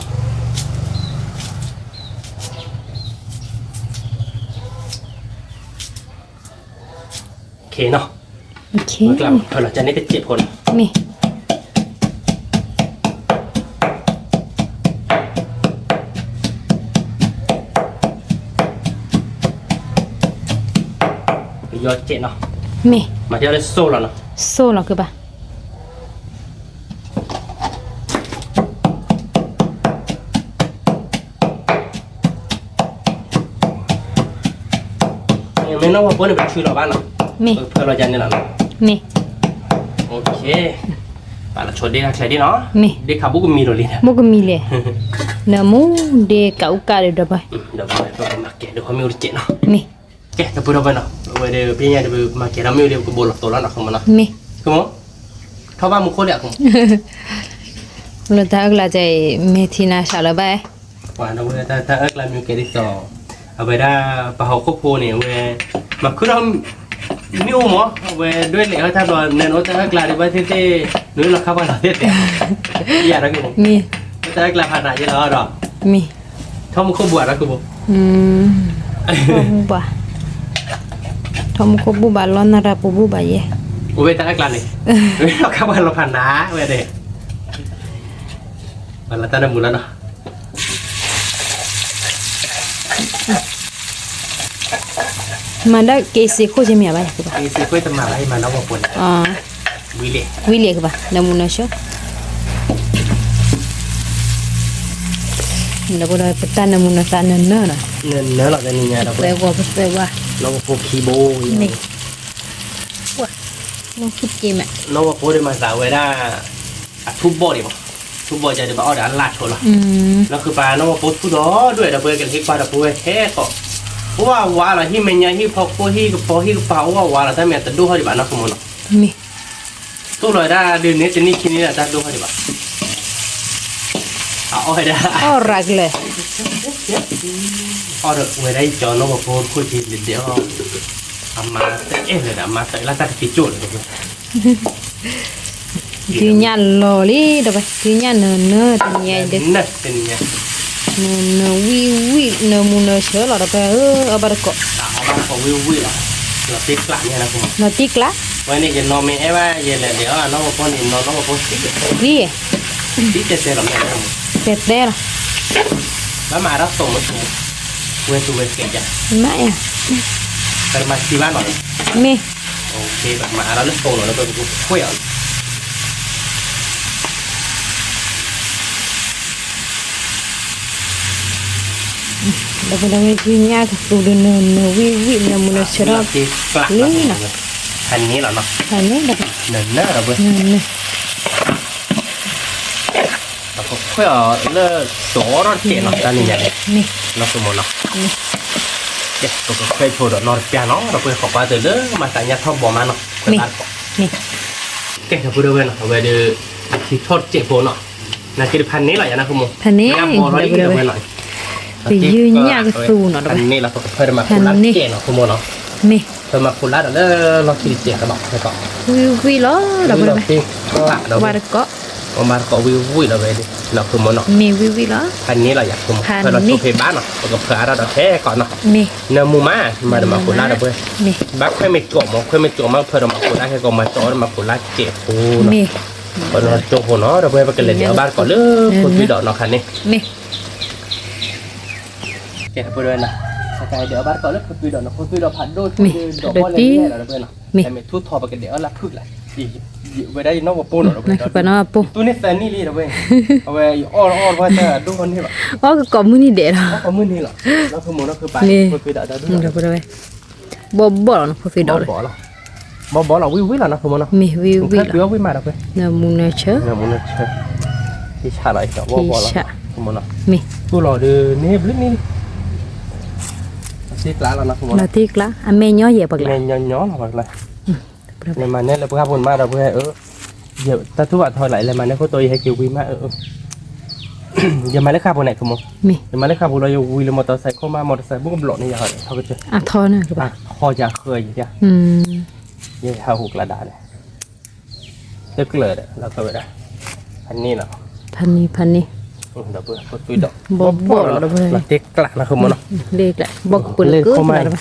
ခ့နီၤ, ဖၢလီၤကန့ၣ်တစဲးဖိနီၤ, မ့ၢ်, ပယီၤစဲးနီၤ, မ့ၢ်, မၤတ့ၢ်လၢစိၢ်လီၤနီၤ, စိၢ်လီၤကဘၣ် မ့ၢ်နီၢ်ဝဲဖိန့ၣ် ပဆူလီၤဘၣ်နီၤ, မ့ၢ်, ပဖၢလီၤယၤန့ၣ်လီၤနီၤ, မ့ၢ်, ပာ်လီၤဆိဒ့တၢ်ချဲဒ့နီၤ, မ့ၢ်, ဒ့ခးဘူးကမံၤလီၤလံ, ဘူးကမံၤလဲၣ်, နၢမူဒ့ကးအူကးဒီးဒီးပှၤ, ဒီးပှၤ ပမၤကဲၤဒီးမ့ၣ်အူတစဲးနီၤ, မ့ၢ်, ကဲ တပူၤဒီပုၢ်ဝဲၢ်နီၤ, အဝဲဒီး ပညါဒီး ပမၤကဲၤဒီးမ့ၣ်အူဒီး ပကဘိးလီၤသိးလီၤနီၤ ခိမိၢ်နီၤ, မ့ၢ်, ခိမိၢ်, ထီၣ်ဘၣ်မူခိၣ်လံ ခိမိၢ်, လၢတၢ်အၢၣ်ကျါကဲအံၤ မ့ၢ်ထံနါစးလၢၤဘၣ်, ပှၤဒီပုၢ်ဝဲၢ် တၢ်အၢၣ်ကျါမ့ၢ်ကဲဒ်သိး အဝဲဒၣ် ပှၤဟီၣ်ခိၣ်ဖိန့ၣ် အဝဲ မၤခုၣ်ထီၣ် မ့ၣ်အူမး အဝဲဒွဲၣ်လဲာ်အၢတၢ်ဘျီ နၢနအိၣ်တၢ်အၢၣ်ကျါဒီး ဘၣ်သ့ၣ်သ့ၣ် နအိၣ်လီၤခါပှၤလီၤသ့ၣ်သ့ၣ် ယၤဒီး မ့ၢ် တၢ်အၢၣ်ကျါဖးနးယဲလီၤဒီး မ့ၢ် ထီၣ်မူခိၣ်ဘူးဘၣ်ဒီး ခိၣ်ဘိ ထီၣ်မူခိၣ်ဘူးဘၣ် ထီၣ်မူခိၣ်ဘူးဘၣ် လီၤနၢ်တၢ်ပူၤဘူးဘၣ်ယဲ အိၣ်ဝဲတၢ်အၢၣ်ကျါန့ၣ် လီၤခါပှၤလီၤဖးနးဝဲန့ၣ် ပှၤလီၤတၢ်နၢမူလီၤနီၤ မၤဒၣ်က့ၤစ့ခိၣ်က့ၤမ့ၢ်ဘၣ် က့ၤစ့ခိၣ်တမၤဘၣ် မၤနီၣ်ဝီပူၤန့ၣ် ဝံၤလံ ဝံၤလံကဘၣ် နၢမူနၢဆၢ နၢပဒီးပတၢ်နၢမူနၢသးနၢနၢလီၤ နၢနၢလီၤ တနံၤညါဒီး ပသၢဝီပသၢဝီ နီၣ်ဝီပူၤခံဘိ မ့ၢ် ဝါ နီၢ်ဝဲဖိဒ်မၤသးဝဲဒၣ် အထူဘီၣ်ဒံးဘၣ်, ထူဘီၣ်ယၤဒံးဘၣ်အီၣ်ဒီးအလၢ်ဆိလီၤ, နီၢ်ဃုပၤနီၢ်ဝဲဖိထူဒီးဒွဲၣ်ဒီးပှဲၤကလဲၤဟံးကွၢ်ဒီးပှဲၤဟဲကီး, အိၣ်ဝးဝးလီၤ ဟံၣ်မဲာ်ညါဟံၣ်ဖီခိၣ်ဟံၣ်ကပီၤဟံၣ်ကပၤအိၣ်ဝးဝးလီၤ တၢ်မ့ၢ်တဒိၣ်ထီၣ်ဒံးဘၣ်နီၢ်ဃုမိၢ်နီၤ, မ့ၢ် သိၣ်လီၤဝဲဒၣ်ဒုးန့ၣ်တနံၣ်ခံနံၣ်လၢတၢ်ဒိၣ်ထီၣ်ဒံးဘၣ်, အအီၣ်ဝဲဒၣ် အီၣ်ရၤကလဲာ် အီၣ်ဒီးဝဲဒၣ်ယကၠီနီၢ်ဝဲဖိတခိၣ်က့ၤလဲၤဒဲးအီၣ်, အမါတအဲၣ်လၢၤဒီး အမါတအဲၣ်လၢတၢ်တက့ၤကၠိၣ်လၢၤ ယုၢ်ညၣ်လီၤလံဒီး ယုၢ်ညၣ်နၢၤနၢၤတနံၤညါအံၤဒီး နၢၤနၢၤဝံၣ်ဝံၣ် နၢမူနၢဆၢလီၤဒီး အီၣ်ဘၣ်တကိး ဝံၣ်ဝံၣ်လီၤ, လီၤတံၢ်ကျးန့ၣ် လီၤတံၢ်ကျး, ဝဲန့ၣ်ယနီၢ်မ့ၢ်အဲၣ်ဘၣ် ယလဲၤဒဲးအီၣ်နီၢ်ဝဲဖိန့ၣ် နီၢ်နီၢ်ဝဲဖိသံ, သံ, သံတဲတဲလီၤမ့ၢ် တဲတဲလီၤ, ဘၣ်မၤအါထီၣ်သိးမ့ၢ် ဝဲသူဝဲသ့ၣ်ယါ, မ့ၢ်, ပမၤသံဘၣ်နီၤ, မ့ၢ်, ပမၤအါထီၣ်လၢသိးနီၤ လၢပကခွဲးအီၤ ဒီးပဝဲယုၢ်ညၣ်ကသူဒီး နၢၤနၢၤဝံၣ်ဝံၣ် နၢမူနၢဆၢထီၣ်လံနီၤ, ဖဲန့ၣ်လီၤနီၤ, ဖဲန့ၣ်ဒီး နၢၤနၢၤဒီးပဝဲ နၢၤနၢၤ ပကခွဲးအီၤလၢ ကၠီထီၣ်တစဲးနီၤ တၢ်န့ၣ်ညါန့ၣ်, နီၢ်ဆိမိၣ်နီၤ, ပကခွဲးဆိဒီးနီၢ်တပျၢ်နီၤ ဒီးပှဲၤဃီၤကွၢ်တၢ်လၢ မၤသးညါထီၣ်ဘီမးနီၤ, ခွဲးဘၣ်တကိး, ကဲ ဒီပုၢ်ဒီဝဲၢ်နီၤ အဝဲဒီး ထံထီၣ်တစဲးဖိနီၤ, နာ်က့ဒီးဖဲန့ၣ်လီၤယၤနီၢ်ဆိမိၣ်, ဖဲန့ၣ် ညါဘီထီၣ်လံဒီပုၢ်ဒီဝဲၢ်နီၤ, ပယုၢ်ညၣ်ကသူနီၤ ဒီပုၢ်ဒီဝဲၢ်, ဖဲန့ၣ်လီၤ ပကဖၢဒီးမၤခိးလါတစဲးနီၢ်ဆိမိၣ်နီၤ, မ့ၢ် ပမၤခိးလါဒီးလၢလီၢ်ခံတစဲးကဒီး ဝံၣ်ဝံၣ်လီၤ ဒီပုၢ်ဒီဝဲၢ်, ဝံၣ်လီၤ ဘၣ်တကိး ပမၤတကိးဝံၣ်ဝံၣ်လီၤဝဲဒၣ် နီၢ်ဆိမိၣ်နီၤ, မ့ၢ်ဝံၣ်ဝံၣ်လီၤ, ဖဲန့ၣ်လီၤယၤဆိမိၣ် ဖဲလီၤဆိဖဲဘၣ်နီၤ ပကဖၢအါထီၣ်ဒီးခဲကီးနီၤ, မ့ၢ် နၢမူမး မၤဒီးမၤခိးလါဒီးပုၢ်, ဘၣ်ခွဲးမ့ၢ်ကၠီၣ်မး ခွဲးမ့ၢ်ကၠီၣ်မးဖၢဒီးမၤခိးလါခဲကိးမၤကၠီၣ်ဒီးမၤခိးလါတစဲးဖိနီၤ, မ့ၢ် ပနီၢ်ကၠိဖိနီၤ ဒီပုၢ်ဝဲၢ် ပကလဲၤဒဲးအီၣ်ဘၣ်တကိးလၢ ဖိသွံဒီးနီၤခါန့ၣ်, မ့ၢ် ကဲ ဒီပုၢ်ဒီဝဲၢ်နီၤ, ကဲ ဒဲးအီၣ်ဘၣ်တကိးလၢ ဖိသွံဒီးနီၤ ဖိသွံဒီးဖးဒိၣ်ဆိဒီး ဒီးဘီၣ်လဲၣ်လဲၣ်လီၤ ဒီပုၢ်ဝဲၢ်နီၤ, မ့ၢ် မ့ၢ်ထူထီၣ်ပကဒဲးအီၣ်လၢဖုၣ်ကျါ, ဝဲဒၣ်ယနီၢ်ပှၤပိၢ်နီၤ ဒီပုၢ်ဝဲၢ်, ယတူၢ်န့ၢ်သၢနံၣ်လံ ဒီပုၢ်ဝဲၢ်, အဝဲယအီၣ်အီၣ်ဝဲတၢ်ဒိၣ်န့ၢ်ဘၣ်, အီၣ်ကကိးမုၢ်နံၤဒဲးလီၤ, အီၣ်ကကိးမုၢ်နံၤလီၤ, နီၢ်ဆိမိၣ်နီၤ ဖုၣ်ပာ် ဖိသွံဒီး ဒီပုၢ်ဝဲၢ် ဘီၣ်ဘီၣ်လီၤနီၤ ဖိသွံဒီး ဘီၣ်ဘီၣ်လီၤ, ဘီၣ်ဘီၣ်လီၤဝံၣ်ဝံၣ်လီၤနီၤ ဆိမိၣ်နီၤ, မ့ၢ်ဝံၣ်ဝံၣ်လီၤ, နၢမူနၢဆၢ, နၢမူနၢဆၢ, က့ဆးလီၤ ဘီၣ်ဘီၣ်လီၤ, ဆိမိၣ်နီၤ, မ့ၢ် တူၢ်လီၤဒီးန့ၣ်ဘျုးန့ၣ်လံ, သံကျါလီၤနီၤ ဆိမိၣ်နီၤ, သံကျါ အမဲာ်ညီယဲၢ်ပှၤကျါ, မဲာ်ညီညီလီၤပှၤကျါ, လဲၤမၤန့ၢ်လၢပှၤဖိန့ၣ်မး ဒီပုၢ်ဝဲၢ်ဧၢ, တၢ်ထူၣ်ဘၣ်ထီလၢ လဲၤမၤန့ၢ်ခိၣ်တီယဟဲက့ၤဝံၤမးဧၢ ယမၤလၢဃာ်ဖိန့ၣ် ဆိမိၣ်, ယမၤလၢဃာ်ဖိလီၤ ယဝံၤလၢမီၣ်တၢ်စဲးခိၣ်မး မီၣ်တၢ်စဲးဘိၣ်ကဘျီၣ်န့ၣ် ယဟးထီၣ်ကစၢၢ်, အထီန့ၣ်ကဘၣ်, ထီယၤဃၢယၤ, ယဟးဟူးကျါဒါန့ၣ်, တကျၢၤဒီး လီၤဝဲဒၣ်, ဖးန့ၣ်လီၤ, ဖးန့ၣ် ဖးန့ၣ်, ဒီးပှၤသွံဒီး ဘီၣ်ဘီၣ်လီၤ ဒီပုၢ်ဝဲၢ်, လီၤတ့ကျးနီၤ ဆိမိၣ်နီၤ, လ့ကျး ဘီၣ်ကပၢၢ်လၢကၢၢ်လီၤ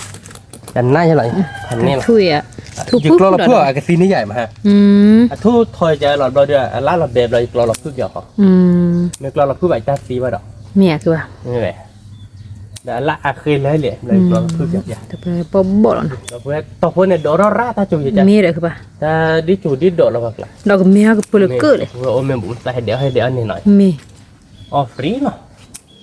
တနါယလီၤ, ဖးန့ၣ်လီၤ, ထူၣ်ဖုၣ်ဒီး ယကျီလီၤဖုၣ်အီၤ အကသံန့ၢ်ယၤမး, အထူၣ်ထီယၤလီၤဘျီဒီး အလါလီၤဘဲဘျီ ယကျီလီၤဖုၣ်က့ၤအီၤဃီ, မ့ၢ်ကျီလီၤဖုၣ်ဘၣ်တၢ်သံဘၣ်ဒီး, မ့ၢ်ဧါ, ဒီးအလါအဃ့လဲၣ်လဲၣ် ဘျီယကျီလီၤဖုၣ်က့ၤယၤ, ဘီၣ်ဘီၣ်လီၤနီၤ, ဒီးပှၤတီၢ်ဖိန့ၣ် ဒိးထီၣ်ရၣ်တၢ်ကၠိယၤ, မ့ၢ်ဒီးကဘၣ်, တၢ်ဒ်ကၠိဒ်ဒိးလီၤပှၤကျါ, ဒီးကမ့ၢ်အကပၢၢ်လၢကၢၢ်လဲၣ်, အိၣ်မ့ၢ်ဘူးတၢ်ဟဲဒဲးအီၣ်ဟဲဒဲးအီၣ်န့ၣ်နီၤ, မ့ၢ် အီၣ် free နီၤ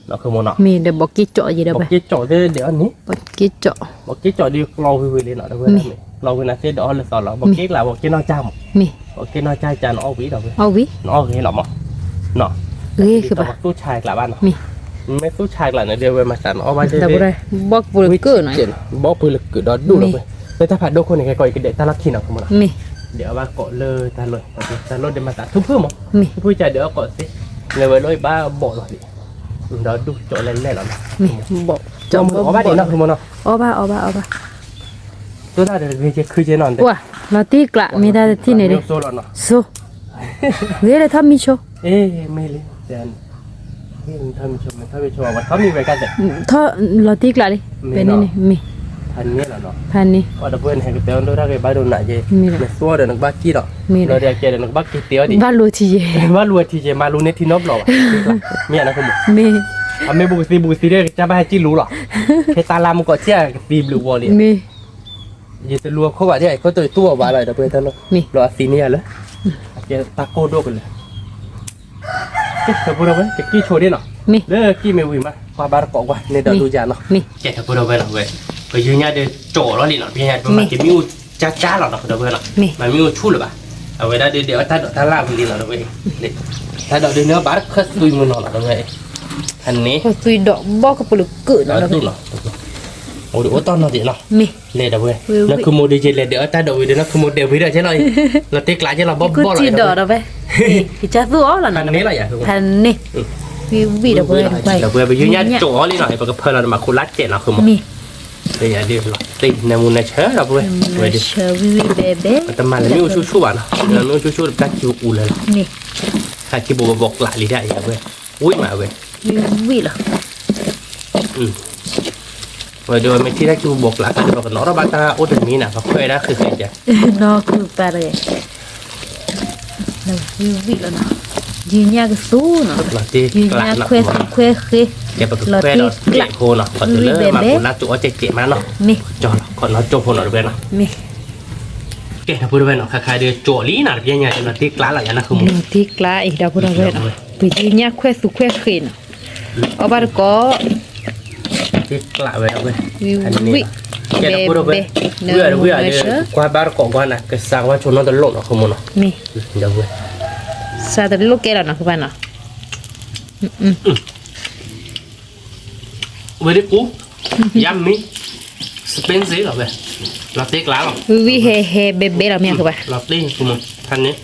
နီၢ်ဆိမိၣ်နီၤ, မ့ၢ်ဒီးဘီၣ်က့ၣ်ကၠီၣ်ယဲဒီး ဘီၣ်က့ၣ်ကၠီၣ်, ဘီၣ်က့ၣ်ကၠီၣ်ဒီးကျီဝံၤဝံၤလံနီၤ ဒီပုၢ်ဝဲၢ်, ကျီဝံၤန့ၣ်သ့ၣ်ဒီးအီၣ်လၢသီလီၤ, ဘီၣ်က့ၣ်ကျါ ဘီၣ်က့ၣ်နီၢ်ကၠၢ်မး, မ့ၢ် ဘီၣ်က့ၣ်နီၢ်ကၠၢ်ကၠၢ်န့ၣ်အီၣ်ဝံၤဒီး, အီၣ်ဝံၤ, နအီၣ်ဂ့ၤလီၤမး, နီၤ, ဂ့ၤကဘၣ်, သူၣ်ဆါကျါဘၣ်နီၤ, မ့ၢ်သူၣ်ဆါကျါန့ၣ် ဒီးဝဲမၤသးနီၤ အီၣ်ဘၣ်ဒီး, ဘီၣ်ကပၢၢ်လၢကၢၢ်နီၤ, ဘီၣ်ကပၢၢ်လၢကၢၢ်ဒီးဒိၣ်ဒီးဝဲ, လၢတၢ်ဖးဒိၣ်ခိၣ်န့ၣ် ခဲကီးယကဒဲးတၢ်လီၢ်ခံနီၤ ဆိမိၣ်နီၤ, မ့ၢ် ဒဲးအီၣ်ဘၣ်ကိးလၢတၢ်လီၢ်, တၢ်လီၢ်ဒဲးမၤသးထူၣ်ဖုၣ်မး, ထူၣ်ဖုၣ်ကဒဲးအီၣ်ကိးသ့, လဲၤဝဲလီၤဘၣ်ဘီၣ်လီၤလံ, ဒီးဒူၣ်ကၠီၣ်လဲၣ်လဲၣ်လီၤနီၤ, ဘီၣ်ဘီၣ်လီၤဘၣ်ဒံးနီၤ ဆိမိၣ်နီၤ, အီၣ်ဘၣ်အီၣ်ဘၣ်အီၣ်ဘၣ်, တိၢ်တၢ်ဒီးဂ့ၤက့ၤခုက့ၤနီၤ, ပှၤ လီၤတံၢ်ကျး မ့ၢ်တၢ်တထံၣ်န့ၣ်ဒီး, ဆိ, ဂ့ၤလၢထီၣ်မံဆိ, မ့ၢ်လံ, ထီၣ်မံဆိ, ထီၣ်မံဆိ, ထီၣ်မံဝဲကါသ့, လီၤတံၢ်ကျးလံ, ဖဲန့ၣ်န့ၣ်, မ့ၢ်, ဖဲန့ၣ်, ဖဲန့ၣ်, ဒီပုၢ်ဝဲၢ်န့ၣ် ဟဲကတဲဒိၣ်တၢ်ဂ့ၤဘၣ်ဒိၣ်နးက့ၤ, နသူအီၤဒီးနကဘၣ်ကံၣ်ဒီး, ဘျီဒီးကဲဒီးနကဘၣ်က့ၤတ့အီၤဒံး, ဘၣ်လူၤထံယဲၢ်, ဘၣ်လူၤထံယဲၢ် မၤလူၤန့ၢ်ထံနီတဘျီဘၣ်, မ့ၢ်ဧါနီၤ, မ့ၢ်, အမ့ၢ်ဘူးကသံဘူးကသံဒီး ကစၢ်ဘၣ်ဟဲကံၣ်လူၤလီၤ, ဖဲတၢ်လၢမူကီးဆံးကသံဘျုးဝီလံ, မ့ၢ် ယတလူၤအခိၣ်ဘၣ်ဒ်အံၤ ခိၣ်တိသူၣ်အီၤဘၣ်လီၤ ဒီပုၢ်ဝဲၢ်တၢ်လီၢ်, ဘျီအသံန့ၢ်ယၤလၢ, အကဲတၢ်ကိၢ်ဒိၣ်ကလၢာ်, ကဲ ဒီပုၢ်ဝဲၢ် ကကံၣ်ဆိဒ်နီၤ, လၢကံၣ်မ့ၢ်ဝံၤမး ပှၤဘၣ်တကိးကွၢ် န့ၣ်ဒီးဒိယၤနီၤ, ကဲ ဒီပုၢ်ဝဲၢ်နီၤဝဲ, ပယုၢ်ညၣ်ဒီးကၠီၣ်လီၤလံနီၤ ပယုၢ်ညၣ်ဒီးပမၤက့ၤမ့ၣ်အူ ကၠါကၠါလီၤနီၤ ဒီပုၢ်ဝဲၢ်နီၤ, မ့ၢ်မ့ၢ်အိၣ်ဆူၣ်လၢၤဘၣ်, အဝဲဒၣ်ဒုးဒဲးအီၣ်တၢ်ဒိးတၢ်လၢ်ဝံၤလံနီၤ ဒီပုၢ်ဝဲၢ်, တၢ်ဒိးဒုးန့ၣ်ဘၣ်တခၢၣ်သွံမုၢ်နီၤ ဒီပုၢ်ဝဲၢ်, ဖဲန့ၣ် ခၢၣ်သွံဒိးဘီကပူၤလၢကၢၣ်နီၤ ဒီပုၢ်ဝဲၢ်, အိၣ်ဒီးအိၣ်တီၢ်နီၤဒံးနီၤ, မ့ၢ် လဲၤ ဒီပုၢ်ဝဲၢ်, နခူမိၣ်ဒုးယလဲၤဒဲးအီၣ်တၢ်ဒိးဝံၤဒီး နခူမိၣ်ဒဲးဝံၤဒီးကဲလီၤအံၤ, လီၤတ့ကျးကဲလီၤ ဘီၣ်ဘီၣ်လီၤ ဒီပုၢ်ဝဲၢ်, ကၠါသူအီၤလီၤနီၤ ဖဲန့ၣ်လီၤယၤ ဖဲန့ၣ်, ဝံၤဝံၤ ဒီပုၢ်ဝဲၢ် ဒီပုၢ်ဝဲၢ် ပယုၢ်ညၣ်ကၠိအီၤလံနီၤ ပကဖၢလီၤန့ၣ် မၤခိၣ်လါစဲးနီၤ ခူမိၣ် မ့ၢ် နမူနဆၢ ဒီပုၢ်ဝဲၢ်, နမူနဆၢဝံၤဝံၤဘဲဘဲ, တမၤလၢမ့ၣ်အူဆူၣ်ဆူၣ်ဘၣ်နီၤ, မ့ၣ်အူဆူၣ်ဆူၣ်တၢ်ကၠူအူလၢလီၤ, မ့ၢ် တၢ်ကၠူဘိးဘီးကျးလံဒၣ်အံၤ ဒီပုၢ်ဝဲၢ်, ဝံၤမးဝဲ, ဝံၤဝံၤလီၤ, ဝဲဒီးမ့ၢ်ထံၣ်တၢ်ကၠူဘိးဘီးကျး ပကနီၣ်ထီၣ်ဘၣ်တၢ်အိၣ်တမံၤနီၤ ပခွဲးဒၣ်ဃဲးဃဲးကဲ နီၢ်ကုၢ်ပၢ်တဂ့ၤ, ဝံၤဝံၤလီၤနီၤ, ယုၢ်ညၣ်ကသူနီၤ, ယုၢ်ညၣ်ခွဲးသူခွဲးဃ့, လီၤတ့ကျး, ဝံၤဝံၤဘဲဘဲ, မ့ၢ် ကဲ ဒီပုၢ်ဝဲၢ်နီၤ ခါခါဒီးကၠိလံနီၤ တပျဲညါလီၤတ့ကျးလီၤယၤနီၤ ခူမိၣ် လီၤတ့ကျးအံၤ ဒီပုၢ်ဝဲၢ်နီၤ ပယုၢ်ညၣ်ခွဲးသူခွဲးဃ့နီၤ, အီၣ်ဘၣ်တကိး တ့ကျးဝဲ ဒီပုၢ်ဝဲၢ်, ဝံၤဝံၤ ကဲ ဒီပုၢ်ဝဲၢ်, ဝံၤဝံၤဒီး ကွၢ်ဘၣ်တကိးကွၢ်နၤ ကစးကွၢ်ဆိနီတလိၣ်နီၤ ခူမိၣ်နီၤ, မ့ၢ် ဒီပုၢ်ဝဲၢ်, စးတလိၣ်ကဲလီၤနီၤ ခူဘၣ်နီၤ ဝဲဒ်ကူ, yummy, spicy လီၤဝဲ, လီၤတ့ကျးလီၤ, ဝံၤဝံၤဟဲဟဲဘဲဘဲလီၤမ့ၢ်ခူဘၣ်, လီၤတ့ခူမိၣ်, ဖဲန့ၣ်,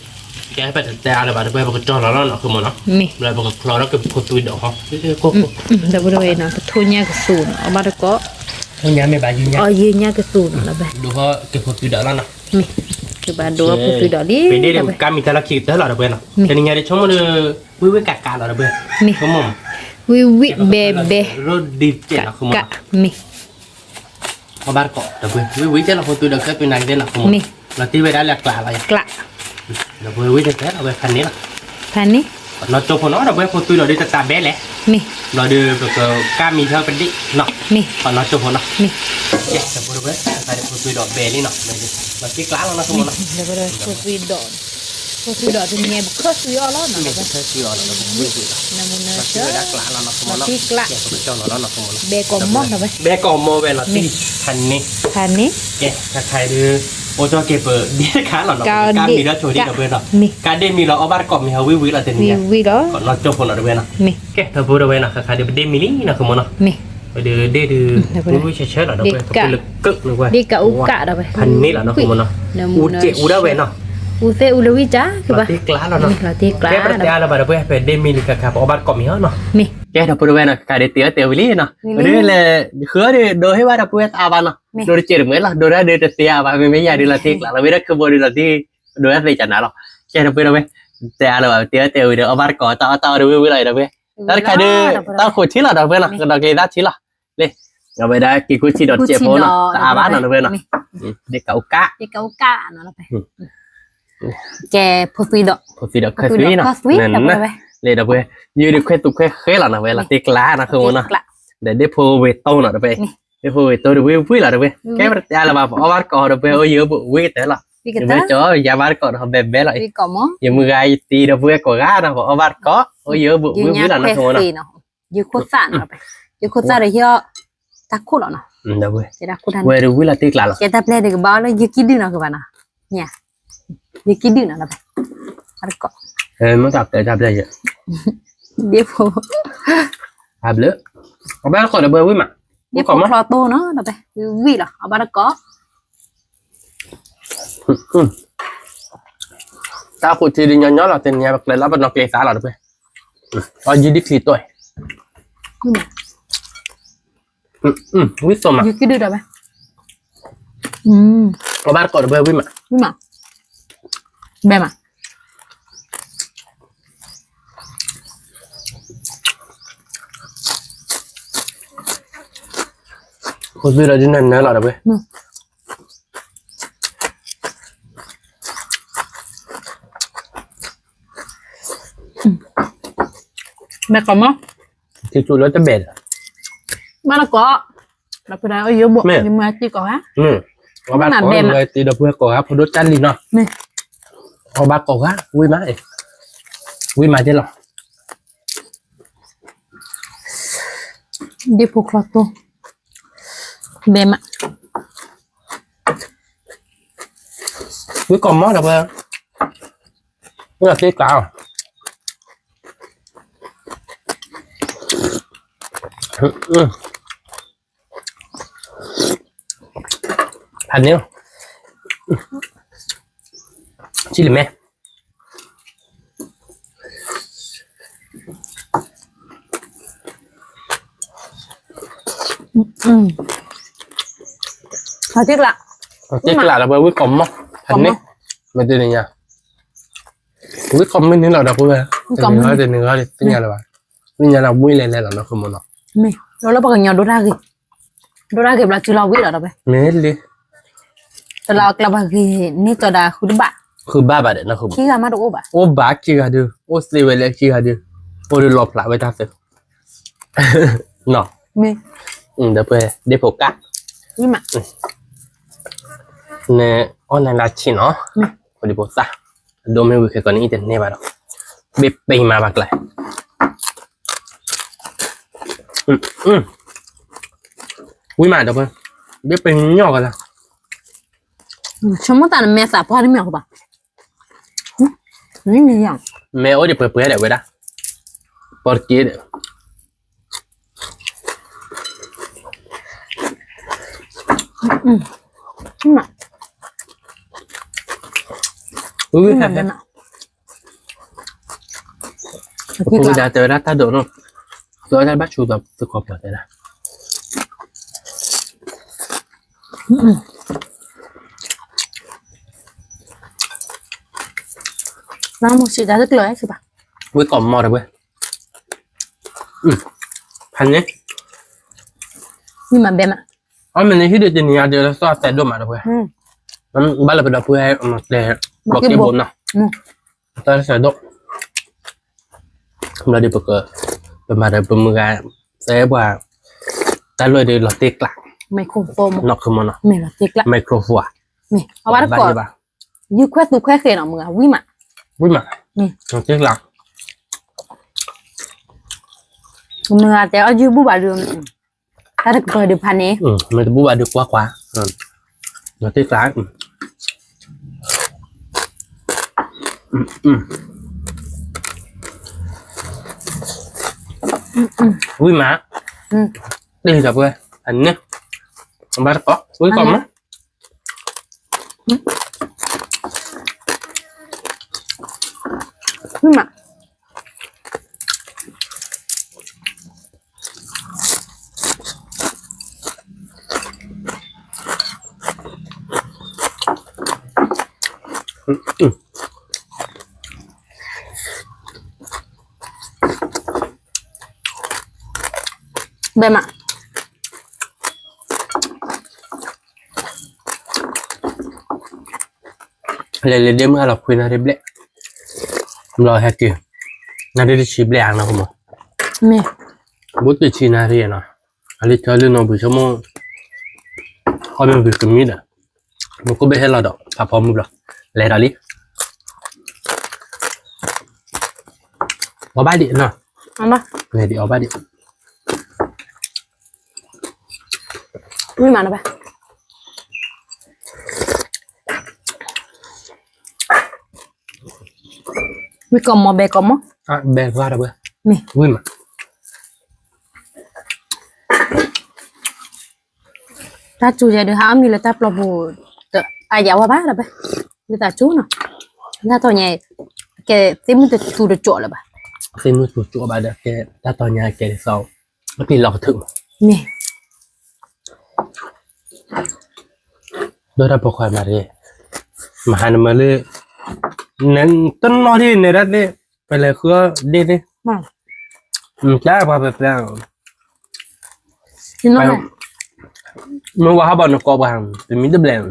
ကဲပတတဲအါလၢၤဘၣ် ဒီပုၢ်ဝဲၢ် ပကကၠီလီၤလီၤနီၤ ခူမိၣ်နီၤ, လၢပကဖျီထီၣ်က့ၤဖိသွံဒီးဟီ, ဒီပုၢ်ဝဲၢ်နီၤ ပထိၣ်ညၣ်ကသူနီၤ အီၣ်ဘၣ်တကိး, အီၣ်ယုၢ်ညၣ်ကသူနီၤ လီၤဝဲ, ဒိးဟီက့ၤဖိသွံဒီးလီၤနီၤ, မ့ၢ်, ကဘၣ်ဒိးဖိသွံဒီးလံ, ပဒ့ဒီးကါမံၤတၢ်လီၢ်ခံကတၢၢ်လီၤ ဒီပုၢ်ဝဲၢ်နီၤ, တနံၤညါဒီးဆိကမိၣ်ဒီး ဝံၤဝံၤကးကးလီၤ ဒီပုၢ်ဝဲၢ်, မ့ၢ်, ဝံၤဝံၤဘဲဘဲ, ကးကး, မ့ၢ် အီၣ်ဘၣ်တကိး ဒီပုၢ်ဝဲၢ်, ဝံၤဝံၤကဲလီၤ ဖိသွံဒီးကဲသွံနၤကသ့ၣ်နီၤ ခူမိၣ်နီၤ, လီၤတ့ဝဲဒၣ်လၢအကျးလီၤယၤ, ကျး, ဒီပုၢ်ဝဲၢ် ဝံၤတကဲလီၤဝဲဖဲန့ၣ်လီၤ, ဖဲန့ၣ်, နီၢ်ကၠိဖိနီၤ ဒီပုၢ်ဝဲၢ် ဖိသွံဒီးဒ်တတးဘဲလဲၣ်, မ့ၢ်, ဘျီဒီးပကကါမံၤထီၣ်ပဒ့ၣ်နီၤ, မ့ၢ်, နီၢ်ကၠိဖိနီၤ, မ့ၢ်, ကဲ ဒီပုၢ်ဝဲၢ် တခါဒီးဖိသွံဒီးဘဲလံနီၤ, လီၤတ့ကျးလီၤနီၤ ခူမိၣ်နီၤ, ဖိသွံဒီး, ဖိသွံဒီးတနံၤညါ ပခၢၣ်သွံအီၤလီၤနီၤ, ပခၢၣ်သွံအီၤလီၤ လီၤတ့ကျးလီၤနီၤ ခူမိၣ်နီၤ, ဘဲကိးမီၢ်ဝဲ, ဘဲကိးမီၢ်ဝဲလီၤတံၢ်, ဖဲန့ၣ်, ဖဲန့ၣ်, ကဲခါခါဒီး, အိၣ်ကၠီက့ၤပဒ့ၣ်တခါလီၤနီၤ, ကါမံၤဒီးဆိဒံး ဒီပုၢ်ဝဲၢ်နီၤ, မ့ၢ်, ကါဒ့ၣ်မံၤလီၤ အီၣ်ဘၣ်တကိးမံၤဟီ ဝံၤဝံၤလီၤတနံၤညါ, ဝံၤဝံၤလီၤ, နီၢ်ကၠိဖိနီၤ ဒီပုၢ်ဝဲၢ်နီၤ, မ့ၢ်, ကဲ ဒီပုၢ်ဝဲၢ်နီၤ ခါခါဒီးပဒ့ၣ်မံၤလံနီၤ ခူမိၣ်နီၤ, မ့ၢ်, ဝဲဒၣ်ဒ့ၣ်ဒုး, ဝံၤဝံၤဆၢဆၢလီၤ ဒီပုၢ်ဝဲၢ်, ပကလၢကၢၣ်လၢဝဲ, ဒ့ၣ်ကးအူကးဒီးဝဲ, ဖဲန့ၣ်လီၤနီၤ ခူမိၣ်နီၤ, အူစဲးအူဒၣ်ဝဲနီၤ, အူသ့ၣ်အူလၢဝံၣ်ကၠါ ကဘၣ်, လီၤတ့ကျးလီၤနီၤ, လီၤတ့ကျး, ကဲပတတဲအါလၢၤဘၣ် ဒီပုၢ်ဝဲၢ် ပဒ့ၣ်မံၤလံ ခါခါပအီၣ်ဘၣ်တကိးမံၤဟီနီၤ, မ့ၢ်, ကဲ ဒီပုၢ်ဝဲၢ်နီၤ ခါခါဒီးတ့အီၣ်တဲဝံၤလံနီၤ, ဝဲဒၣ်လဲၤ, ဃုအီၣ်ဒီး ဒိးဟ့ၣ်ဘၣ်ဒီပုၢ်ဝဲၢ်တအါဘၣ်နီၤ, ဒိးတစဲးတမှဲလီၤ ဒိးဒၣ်ဒီးတသ့အါဘၣ် မ့မ့ၢ်ယၤဒုးလီၤတ့ကျးလီၤ ဝဲဒၣ်ခူမိၣ်ဒုးလီၤတ့, ဒိးဒၣ်သ့ကနၤလီၤ, ကဲ ဒီပုၢ်ဝဲၢ်, တတဲအါလၢၤဘၣ် ပတဲအီၣ်တဲဝံၤဒီး အီၣ်ဘၣ်တကိးတၢ်အီၣ်တၢ်အီဒီးဝံၤဝံၤလီၤ ဒီပုၢ်ဝဲၢ်, တၢ်တခါဒီး, တၢ်ခိၣ်ထံလီၤ ဒီပုၢ်ဝဲၢ်နီၤ ကဒီးက့ၤသၣ်ထံလီၤ, လၢ, အဝဲဒၣ်က့ၤကူထံဒီးတစဲးဖိနီၤ တအါဘၣ်နီၤ ဒီပုၢ်ဝဲၢ်နီၤ, ဒ့ၣ်ကးအူကး, ကဲ, ဖိသွံဒီး, ဖိသွံဒီးခၢၣ်သွံနီၤ, လၢ ဒီပုၢ်ဝဲၢ်, ယုၢ်ဒီးခွဲးသူခွဲးဃဲလီၤနီၤ ဝဲလီၤတ့ကျးနီၤ ခူမိၣ်နီၤ, ဒီးဒ့ၣ်ဖိဝ့ၤတိၢ်နီၤ ဒီပုၢ်ဝဲၢ်, ဒ့ၣ်ဖိဝ့ၤတိၢ်ဒီးဝံၤဝံၤလီၤ ဒီပုၢ်ဝဲၢ်, ကဲပတတဲအါလၢၤဘၣ် ပအီၣ်ဘၣ်တကိး ဒီပုၢ်ဝဲၢ် အိၣ်ယၢၤဘူးဝံၤကတၢၢ်လီၤ, ယမ့ၢ်ကၠီ ယါဘၣ်တကိးဒီး ဘဲဘဲလီၤ, ယမုၢ်ဂၤယတံၤ ဒီပုၢ်ဝဲၢ်ကိးဂၤနီၤ ပအီၣ်ဘၣ်တကိး အိၣ်ယၢၤဘူးဝံၤဝံၤလီၤနီၤ ခူမိၣ်နီၤ, ယခိၣ်သၣ်နီၤ, ယခိၣ်သၣ်ဒီးဟ့ၣ်အီၣ်, တၢ်ခိၣ်လီၤနီၤ, ဝဲဒၣ်ဝံၤလီၤတ့ကျးလီၤ, ကဲတၢ်ပျဲဒီးကဘၣ်အီၣ်လၢယုၢ်ကံၣ်ဒုၣ်နီၤ ကဘၣ်နီၤ, ယုၢ်ကံၣ်ဒုၣ်နီၤ လီၤဘဲ, တကိး, မ့ၢ်တၢ်ပျဲတၢ်ပျဲယဲ, ဒ့ၣ်ဖိ, အဘျုး, အဘၣ်တကိးဒီပုၢ်ဝဲၢ်ဝံၤမး, ဒ့ၣ်ဖိချီတိၢ်နီၤ လီၤဘဲ, ဝံၤလီၤ အဘၣ်တကိး တၢ်ခိၣ်ထံဒုးညီညီလီၤ တနံၤညါပကျဲလၢပနီၢ်ကျဲသးလီၤ ဒီပုၢ်ဝဲၢ်, အီၣ်ယံၤဒ်ချံတီၢ်, ဝံၣ်သိးမး, အီၣ်ဘၣ်တကိးဒီပုၢ်ဝဲၢ်ဝံၤမး, ဘဲမး ခိၣ်သွံဒီးဒ်နၢၤနၢၤလီၤ ဒီပုၢ်ဝဲၢ်, ဘဲကိးမီၢ်, ထံၣ်ဆူၣ်လၢတဘဲၣ်ဒီး, ဘၣ်တကိး, ဒီပုၢ်ဝဲၢ်အိၣ်ယိဘိၣ် ယမၤတံၤကိးဂၤ, အီၣ်ဘၣ်ကိးဂၤ တံၤဒီပုၢ်ဝဲၢ်ကိးဂၤ ဖိဒိၣ်တၢ်လံၤနီၤ, အီၣ်ဘၣ်ကိးဂၤ ဝံၤမး, ဝံၤမးကဲလီၤ, ဒ့ၣ်ဖိချီတိၢ်, ဘဲမး ဒ့ၣ်ဖိချီတိၢ်, ဝံကိးမီဒီးပှၤ, ဝံသ့ကျးအီၤ, ဖးန့ၣ်, ထံၣ်လံမဲ သ့ကျး, သ့ကျးဒီးပှၤဝံကိးမီ, ဖးန့ၣ်, မ့ၢ်တနံၤညါ, ဝံကိးမီန့ၣ်လီၤဒီးပှၤ, တနံၤဂီၢ်တနံၤဂီၢ်သ့ၣ်ညါလၢၤဘၣ်, သ့ၣ်ညါလၢဝံလဲၤလဲၤလီၤနီၢ်ခိမီနီၤ, မ့ၢ်လီၤလၢပှၤကညီဒိၣ်တၢ်ဂ့ၤ, ဒိၣ်တၢ်ဂ့ၤဘျီစုလီၤဝံလီၤဒီးပှၤ, မ့ၢ်လံ တလီၤကျါပှၤဂ့ၤန့ၢ်ကီးဒၣ်ဃုတဘၣ်, ဃုဘၣ်ဘၣ်ဒီးနီၢ်ခိမီ, ခံဂၤမးတအိၣ်ဘၣ်, အိၣ်ဘၣ်ခံဂၤဒုး, အိၣ်သ့ဝဲလၢခံဂၤဒုး, အိၣ်ဒုးလီၤဖျးဝဲတၢ်သ့, နီၤ, မ့ၢ်, ဒီးပှၤဒ့ဖိကၣ်, န့ၣ်အီၣ်နၤလၢဆံၣ်နီၤ, ဖိဒံဖိသၣ်, အဒိမ့ၢ်ဝံၤခဲကိးန့ၣ်အံၤတန့ၢ်ဘၣ်ဒီး, ဘ့ၣ်ပ့ၤမၤဘၣ်ကျါ ဝံၤမးဒီးပှၤ, ဘ့ၣ်ပ့ၤညီကလါ, ဆိကမိၣ်သးနမဲာ်သးပှၢ်တမ့ၢ်အဃိဘၣ်, မ့ၢ်အိၣ်ဒံးပှဲၤပှဲၤဒဲးဝဲဒၣ်, ပီၢ်တက့ၢ်ဒီး, ဝံၤဝံၤဖဲဖဲ အပူၤကဒါတဲဝဲဒၣ်တၢ်ဒိးနီၤ, တဲဝဲဒၣ်ဘၣ်ဆူဒီးသုးခိးပှၤတဲဒၣ်, ဝံကိးမီဒီးပှဲၤ, ဖးန့ၣ်, မ့ၢ်မၤဘဲမး, အမ့ၢ်န့ၣ်ဟံၣ်ဒုးတနံၤညါဒုးလၢစီၣ်အသဲဒိၣ်မးဒီးပှဲၤ, ဘၣ်လၢပဒီပုၢ်ဝဲၢ်အမၤကျဲ, ဘီက့ဘိနီၤ, တၢ်သဲဒိၣ်, ဘျီဒုးပက, ပမၤဒီးပမုၢ်ဂၤ, သဲပှၤ, တၢ်လွဲၢ်ဒုးလီၤတ့ကျး, နီၢ်ခိမီနီၤ, microphone, အဝဲတကိး, ယုၢ်ခွဲးသူခွဲးဃဲၤနီၤမုၢ်ဂၤ ဝံၤမး, ဝံၤမး, တ့ကျး, မုၢ်ဂၤတဲအီၣ်ယုၢ်ဘူၣ်ဘၣ်ဒုး, တၢ်တကပၤဒုးဖးန့ၣ်, မ့ၢ်တဘူၣ်ဘၣ်ဒုးကွၢ်ကွၢ်, တ့ကျး, ဝံၤမး, တ့ဒီးပှဲၤ, ဖးန့ၣ်, ဘၣ်တကိး, ဝံၤကိးမီ မး ဘဲမး လဲၤလဲၤဒ့မုၢ်ဟါလီၤခွံနၣ်ရံၣ်ဘျဲၣ်, ဘျီဟဲက့ၤ, နၣ်ရံၣ်တဆံဘျဲၣ်အါနီၤ, ဘူးတဆံနၣ်ရံၣ်နီၤ, အလံၤကၠီလၢနီၢ်ဘှံးဆိကမိၣ်, အီၣ်မ့ၢ်ဘှံးကမံဒီး, မ့ၢ်ကိၣ်ဘ့ၣ်ဟဲလီၤဒီး ဖးဖီမုၢ်ဘျီ, လဲၤဒီးလံ အီၣ်ဘၣ်ဒံးနီၤ, လဲၤဒံးအီၣ်ဘၣ်ဒံး, ဝံၤမးနီၤဘၣ်, ဝံၤကိးမီၤဘဲကိးမီၤ, ဘဲကွၢ်ဒီးဝဲ, မ့ၢ်ဝံၤမး တၢ်စူၤယဲဒုးဟးအီၣ်မ့ၤလၢတၢ်ပျီပူၤ, အယၤဝဲဘၣ်ဒီးဘဲ, လၢတၢ်စူၤနီၤ, တၢ်တီၤညါ, ကဲသ့ၣ်မုၢ်တစူၤတကၠိးလၢၤဘၣ်, သ့ၣ်မုၢ်တစူၤတကၠိးဘၣ်ဒီးကဲတၢ်တီၤညါကဲဒ်သိး, အပျံၤလီၤကထုးမး, မ့ၢ်, ဒီးတၢ်ပိာ်ခွါမၤတဂ့ၤ, မဟါနမၤလၢ, တနီၤဒ်န့ၣ်ဒၣ်သ့ၣ်, ပလဲၤဃုအီၣ်ဒ့ၣ်သ့ၣ်, တၢ်ပှၤပျဲပျဲ, မ့ၢ်ဝဲဟးဘၣ်နကိးပှၤ, ပမံတဘျဲၣ်,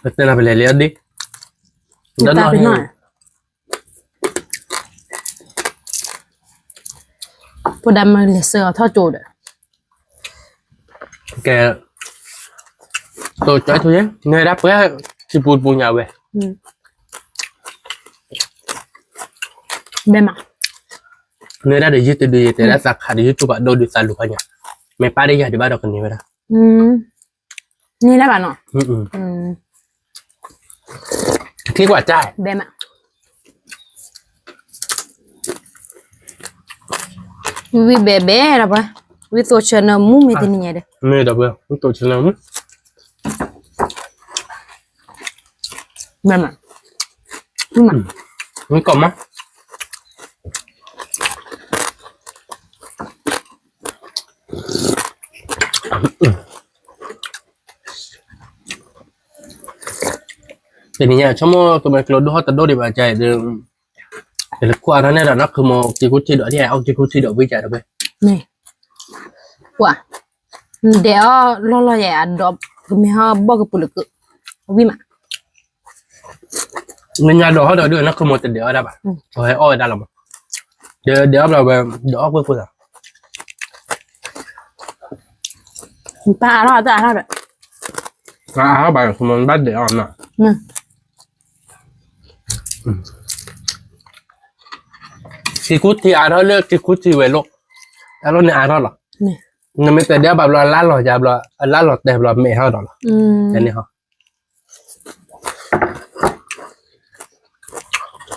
ပတဲနၤပလဲၤလံအီၣ်ဒ့ၣ်, တနီၤဒ် ဖိဒါမၤလဲၤစၢၤအီၤထီၣ်ကၠိဒီး, ကဲ, ကၠိကၠိထူယဲ, နဒၣ်ပှဲၤ, ထံပူၤတပူၤညါဝဲ, ဘဲမး, နဒၣ်ဒီးယုၢ်တဒုယဲ တဲဒၣ်သးခးဒီးယုၢ်ထူပာ်ဒိၣ်ဒုးသးလူၤခီညါ, မ့ၢ်ပၢ်ဒီးယၤဒုးဘၣ်ဒီးကန့ၢ်ဝဲဒၣ်, န့ၢ်ဒၣ်ဘၣ်နီၤ, ခံကွၢ်တၢ် ဘဲမး, ဝံၤဘဲဘဲဒီးပှၤ, ဝံၤသိးဆၢနၢမူမ့ၢ်တနံၤညါဒီး, မ့ၢ်ဒီးပှၤ ဝံၤသိးဆၢနၢမူ, ဘဲမး, ဝံၤမး, ဝံၤကီၢ်မး တနံၤညါ ဆိကမိၣ်ကမဲာ်ကျိၤဒိၣ်ဟီၣ်တဒိၣ်ဒံးဘၣ်ကဲဒီး, တလဲၤခိၣ်အါထီၣ်န့ၣ်ဒီး နီၢ်ခီမီက့ၤခိၣ်ထံဒီး ဒ်အီၣ်က့ၤခိၣ်ထံဒီးဝံၣ်ကဲဒီးဝဲ, မ့ၢ်, ကွၢ်, ဒဲးအီၣ်လီၢ်လီၢ်ယဲၢ်အဒီး, ကမ့ၢ်ဟီၣ်ဘီၣ်ကပူၤလၢက, ဝံၣ်မး နညါဒီးဟီၣ်ဒီးဒုးနီၢ်ခီမီတဒဲးအီၣ်ဒၣ်ဘၣ်, ဟဲအီၣ်ဝဲဒၣ်လီၤမး, ဒဲးဒဲးအီၣ်ဘျီဝဲ, ဒဲးအီၣ်ကွ့ၢ်ကွ့ၢ်လီၤ, ပၢ်အါထီၣ်တၢ်အါထီၣ်ဒီး, ပၢ်အါထီၣ်ဘၣ်ခီမီဘၣ်ဒဲးအီၣ်နီၤ, က့ၤခိၣ်ထံအါထီၣ်လၢက့ၤခိၣ်ထံဝဲၤလိာ်, အလီၢ်န့ၣ်အါထီၣ်လီၤ, နမ့ၢ်တဲဒဲးဘၣ်ဘျီ အလါလီၤယါ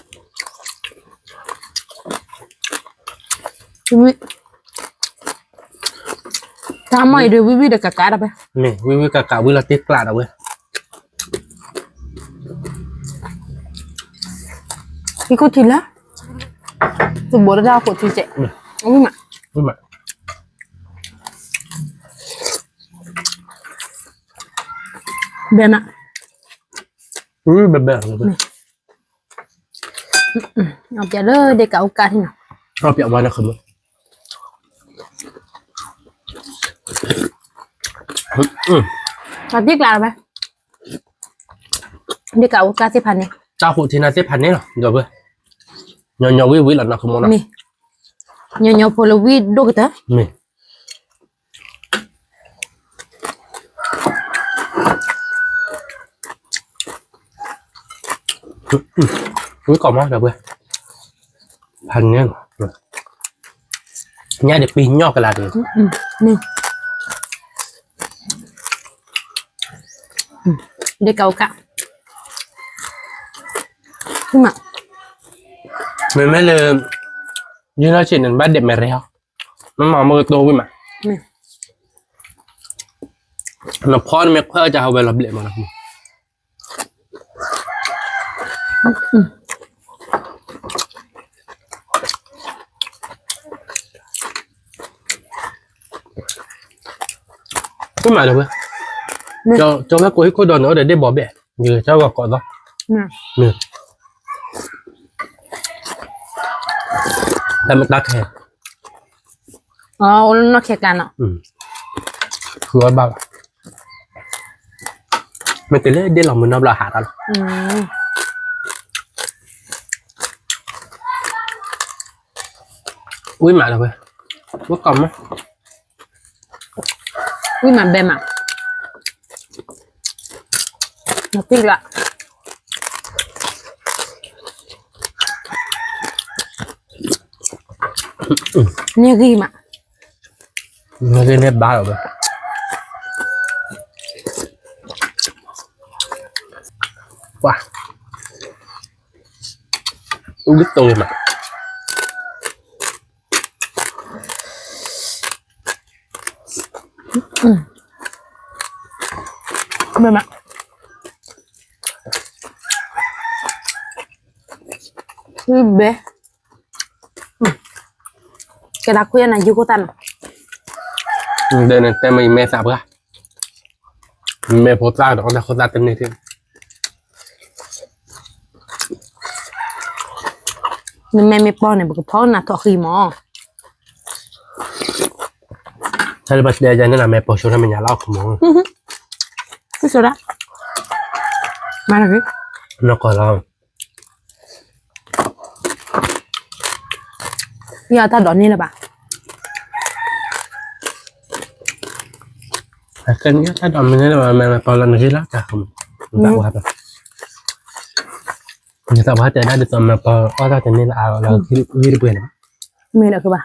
ဘျီ, အလါလီၤတဲာ်ဘျီ မဲာ်ထီၣ်ဒီးလီၤ, န့ၣ်ဟီ တၢ်မီၢ်အံၤဒုး ဝံၣ်ဝံၣ်ဒီးကးကးဒီးဝဲ, မ့ၢ်ဝံၣ်ဝံၣ်ကးကးဝံၣ်လီၤတ့ၢ်ကျးဒီးဝဲ, က့ၤခိၣ်ထံလၢ, တဘိးတၢ်ခိၣ်ထံစဲး, ဝံၣ်မး, ဝံၣ်မး ဘဲမး, ဝံၣ်ဘဲဘဲ, အပျဲလၢဒ့ကးအိၣ်ကါထံနီၤ, အပျဲဝါနီၢ်ခီမီ, အတံၢ်ကျါလီၤဝဲ, ဒ့ကးအိၣ်ကါသ့ၣ်ဖးန့ၣ်, တၢ်ဟူးထံနၤသ့ၣ်ဖးန့ၣ်လီၤ, ဒီးဝဲ, ညီညီဝံၣ်ဝံၣ်လီၤနီၢ်ခီမီနီၤ, မ့ၢ်, ညီညီဖိလၢဝံၣ်ဒိၣ်ကတၢၢ်, မ့ၢ် ဝံၣ်ကီၢ်မးဒီးဝဲ, ဖးန့ၣ်လီၤ, ညါဒီးပံၤညီၣ်ကလါဒီး, ဒ့ကးအိၣ်ကါ, မ့မ့ၢ်လၢ, ယနီၢ်ဆံးန့ၣ် ဘၣ်ဒဲးမဲာ်ရဲဟီ, မ့ၢ်မၤမ့ၢ်ကတိၤဝံၣ်မး, နဖီနမ့ၢ်ခွဲးအီၣ်ကဟးဝဲလီၤဘျဲၣ်မးနီၤ မ့ၢ်မးဒီးဝဲ, ကၠီဝဲကိးဟံၣ်ခိၣ်ဒီးန့ၣ် အိၣ်ဒီးဒ့ၣ်ဘီဘဲၣ်, ယကၠီဂီၤကိးသီ, တၢ်မ့ၢ်တၢ်ခဲ, အိၣ်လၢနီၢ်ခဲကျါနီၤ, ဃုအီၣ်ဘၣ်ဘၣ်, မ့ၢ်တုၤလၢဒ့ၣ်လီၤမုၢ်နီၢ်ဘျီဟးတၢ်လီၤ, ဝံၣ်မးဒီးဝဲ, ဝဲကိးမး, ဝံၣ်မးဘဲမး, နသံလၢ, န့ၢ်ဂံၢ်မး, န့ၢ်ဂံၢ်န့ၢ်ဘါလီၤဝဲ, ပှၤ, အူကတိၤမး မ့ၢ်မး, ဘဲ, ကဲဒၣ်ခွံနၤယူၤခိၣ်သၣ်နီၤ, ဒ်န့ၣ်တဲမ့ၢ်ယမဲာ်သၣ်ပှၢ်, မဲာ်ဖိသၣ်ဒီးအီၣ်တၢ်ခိၣ်သၣ်တန့ၢ်ထဲ နမဲာ်မ့ၢ်ပီန့ၣ် ပကဖီနၤထီၣ်ဃံမး, တၢ်လၢပတဲယၤန့ၣ် မဲာ်ပီဆိတၢ်မဲာ်ညါလၢအီၣ်ခိၣ်မး, ဆိဒၣ်, မၤလၢဂ့ၤ, နီၢ်ကီၢ်လီၤ ယတၢ်ဒိးန့ၢ်လၢၤဘၣ်, ကဲန့ၣ်တၢ်ဒိးမ့ၢ်န့ၢ်လၢၤဘၣ် မဲာ်ပီလၢနဂ့ၤလီၤတၢ်, နသးပှၢ်တဲဒၣ်ဒ်သိးမဲာ်ပီအီၣ်တၢ်တန့ၢ်လၢအါလီၤ ဂ့ၤတပှဲၤန့ၣ်, မ့ၢ်လၢကဘၣ်,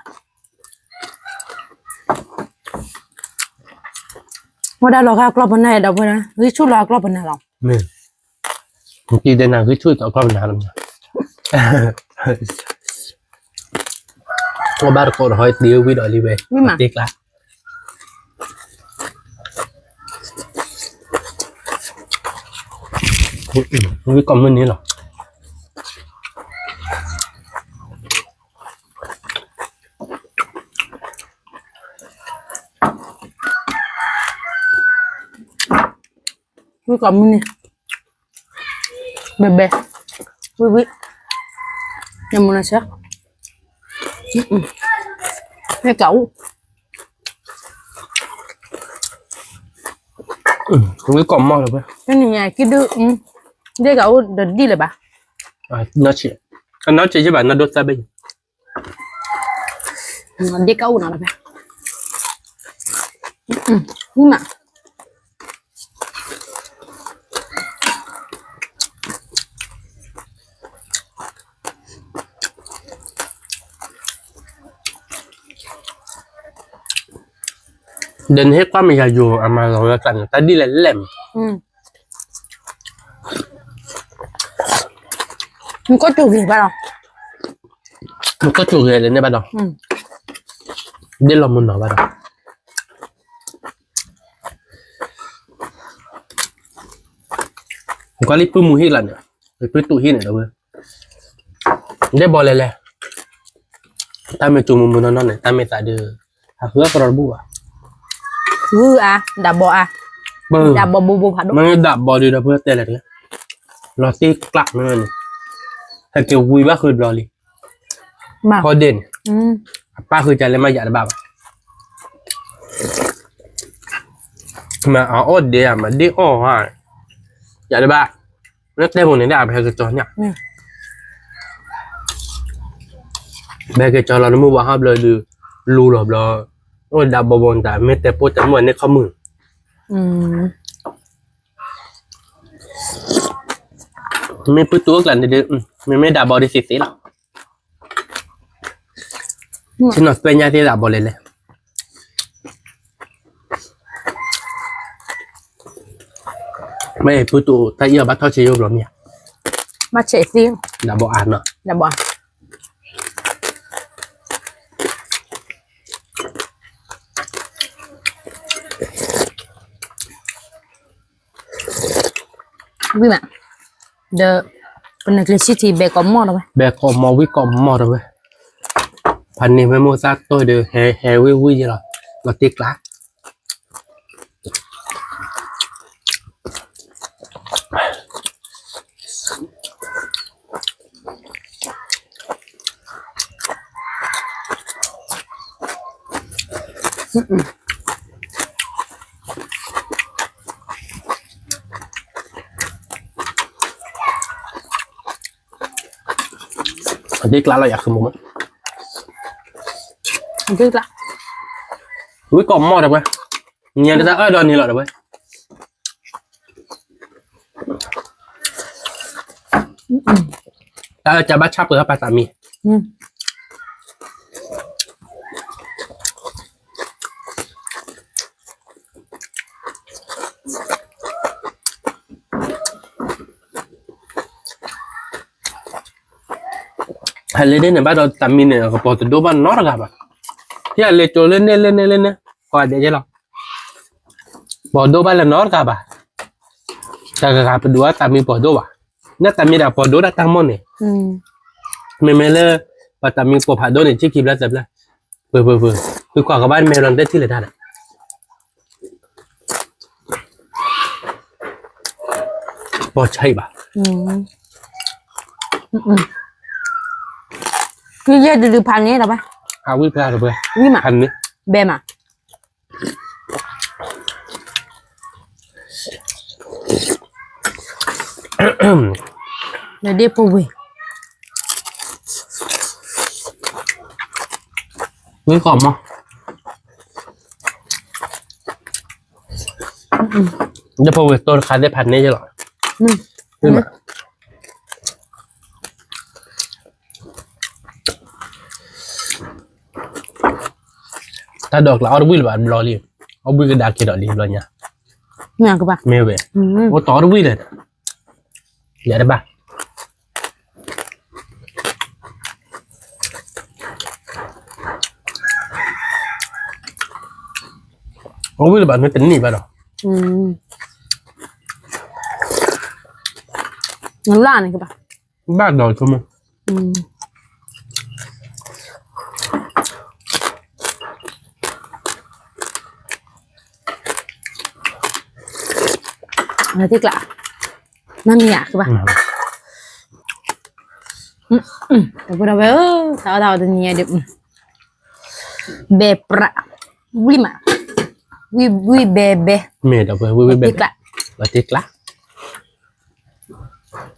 ဝဲဒၣ်လီၤဂာ်ကျီၢ်ပနၢ်ဒီးဝဲဒၣ် ဂံၢ်ဆူၣ်လီၤဂာ်ကျီၢ်ပနၢ်လီၤ, မ့ၢ် နတံၤဒဲးနၤဂံၢ်ဆူၣ်တီခီၣ်ပနၤလီၤ, အိၣ်ဘၣ်တကိးတဟီတံၤဝံၤဒီးလံဝဲ, တ့ကျါ, ဝံၤကိးမုၢ်နံၤလီၤ. ဝံၤကိးမုၢ်နံၤ, ဘဲဘဲ, ဝံၤဝံၤ, နမူနဆၢ, မ့ၢ်ကအိၣ်, ဝံၤကိးမီၢ်လီၤဝဲ, နညါက့ဒု, ဒ့ကအိၣ်ဒီးဒ်လၢၤဘၣ်, နီၢ်ဆံး, အနီၢ်ဆံးယဘၣ်နီၢ်ဒိၣ်သၢဘ့ၣ် ဒ့ကအိၣ်နီၤလီၤဖဲ, မး, ဒီးနဟ့ၣ်ကွၢ်မ့ၢ်ယၤယိၤအမၤလီၤဝဲကျါန့ၣ် တၢ်ဒ်လဲၣ်လဲၣ်မး, မ့ၢ်ကီၢ်ကၠိဂ့ၤဘၣ်ဒီး, မ့ၢ်ကီၢ်ကၠိဂ့ၤလၢန့ၣ်ဘၣ်ဒီး, ဒ့လီၤမုၢ်နီၤဘၣ်ဒီး, ကွၢ်လံပုၢ်မူဟံၣ်ကျါန့ၣ်, ပုၢ်တူာ်ဟံၣ်န့ၣ်ဒီးဝဲ, ဒ့ဘီလဲၤလဲၤ, တၢ်မ့ၢ်ကၠိမုၢ်မုၢ်နီၢ်နီၢ်န့ၣ် တၢ်မ့ၢ်သးဒုး, ဟးဃုအကရီတဘူၣ်ဘၣ်, ဃုအါ, ဒၣ်ဘီအါ, ဒၣ်ဘီဘိဘိဖးဒိၣ်, မ့ၢ်ဒၣ်ဘီဒုးဒီးဖုတဲလဲၣ်တဂ့ၤ, လီၤတ့ကျးန့ၣ်, ဟဲက့ၤဝံၤဘၣ်ဃုတဘျီလံ, ဖီဒ့ၣ်န့ၣ်, အပၢ်ဃုကလဲၤမးယၤတဘၣ်ဘၣ်, မ့ၢ်အအီၣ်ဒ့ဧါ မ့ၢ်ဒ့အီၣ်ဧါ, ယၤတဘၣ်, လၢတဲပူၤန့ၣ်ဒၣ် ပဟဲက့ၤကၠီန့ၣ်, ပဟဲက့ၤကၠီလီၤနမုၢ်ဘၣ်ဟီဘျီဒုး, လူလီၤဘျီ, အိၣ်ဒၣ်ဘီဘီတၢ် မ့ၢ်တဲပိာ်တၢ်မုၢ်န့ၣ်ခီမုၢ်, မ့ၢ်ပုၢ်တူာ်အိၣ်ကျါန့ၣ်ဒုး, မ့မ့ၢ်ဒၣ်ဘီဒုးသ့သ့လီၤ, ဆ့ၣ်နီၤသ့ၣ်ညါသ့ၣ်ဒၣ်ဘီလဲၤလဲၤ မ့ၢ်ပုၢ်တူာ်တၢ်အံၤအီၤ ဘၣ်ထီၣ်ဆံးယိၣ်ဘျီမ့ၢ်ဧါ, ဘၣ်ဆံးသ့, ဒၣ်ဘီအါနီၤ, ဒၣ်ဘီအါ, ဝံၤမး, ဒီး ပနကျ့ၤဆံထံ ဘဲကိးမီၢ်တဝဲ, ဘဲကိးမီၢ် ဝံၤကိးမီၢ်တဝဲ, ဖးန့ၢ်ဝဲမိၢ်သၣ်တိၢ်ဒီး ဟဲဟဲဝံၤဝံၤယဲလီၤ, လီၤတ့ကျါ အဒ့ကျါလီၤယၤ ဃုမူမး, အဒ့ကျါ, ဝံၤကိးမီၢ်တဝဲ, ညါတၢ်အၢၣ်ဒီးန့ၣ်လီၤတဝဲ, တၢ်အၢၣ်ကဘၣ်ဆၣ်ပၢၤပာ်သးမံ, ဟဲလၢဒ်န့ၣ်ဘၣ်ဒီး သးမံန့ၣ် ကပီၤတဒိၣ်ဘၣ်နီတဂၤဘၣ်, ဟဲလၢကၠိလၢန့ၣ်လၢန့ၣ်လၢန့ၣ်, ကိးဂၤဒဲးယဲလီၤ, ပီၤဒိၣ်ဘၣ်လၢနီတဂၤဘၣ်, တၢ်ဂၤဂၤပဒုးအီၣ်သးမံပီၤဒိၣ်ဘၣ်, နသးမံဒၣ်ပီၤဒိၣ်ဒၣ်တၢ်မိၢ်န့ၣ်, မ့မ့ၢ်လၢ ပှၤသးမံပိာ်ဖးဒိၣ်န့ၣ် ဆံခံဘျဲၣ်သၢဘျဲၣ်, ပှၤပှၤပှၤ, သုကွၢ်ကဘၣ်မဲာ်လီၤတဲထံၣ်လၢၤတၢ်ဒီး ပီၤဆံးဘၣ်, ယဲဒုးဒုးဖးန့ၣ်လီၤဘၣ်, အဝံၣ်ဖျါတပှဲၤ, ဝံၣ်မး, ဖးန့ၣ်, ဘဲမး နဒ့ဖိဝ့ၢ်, ဝံၣ်ဃီမး, ဒ့ဖိဝ့ၢ်တိၢ်တခါသ့ၣ်ဖးန့ၢ်ယလီၤ, တၢ်ဒိးကျါအီၣ်တဝံၣ်လၢၤဘၣ်တဘျီလံ, အီၣ်ဝံၣ်ကဒါက့ၤဒီးလံဘျီညါ, မ့ၢ်ဝဲ, အိၣ်တီအီၣ်တဝံၣ်လၢၤ ယၤတဘၣ် အဝံၣ်လၢၤဘၣ်မ့ၢ်တန့ၢ်ဘၣ်ဒီး နလၢ်န့ၣ်ကဘၣ် ဘၣ်ဒီးဆိကမိၣ် နသ့ကျး နမ့ၢ်ယၤကဘၣ် တပှဲၤဒီးဝဲဧၢ သးအီၣ်သးအီတနံၤညါဒီး ဘဲပြး ဝံၣ်မး ဝံၣ် ဝံၣ်ဘဲဘဲ မ့ၢ်ဒီးဝဲ ဝံၣ် ဝံၣ်ဘဲဘဲ ဘဲကျး ဘဲကျး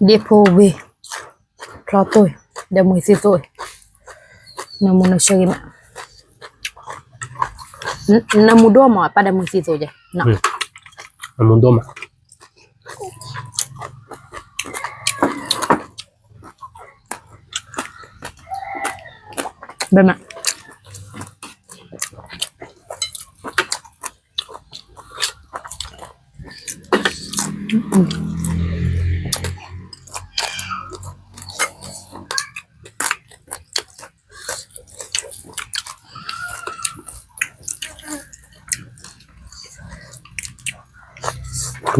ဒ့ဖိဝ့ၢ် ဖျီသိၣ် ဒီးမုၢ်သံသိၣ် နမူနဆၢဂ့ၤမး နမူဒိၣ်မး ပၢ်ဒီးမုၢ်သံသိၣ်ကဲ နမူဒိၣ်မး ဘဲမး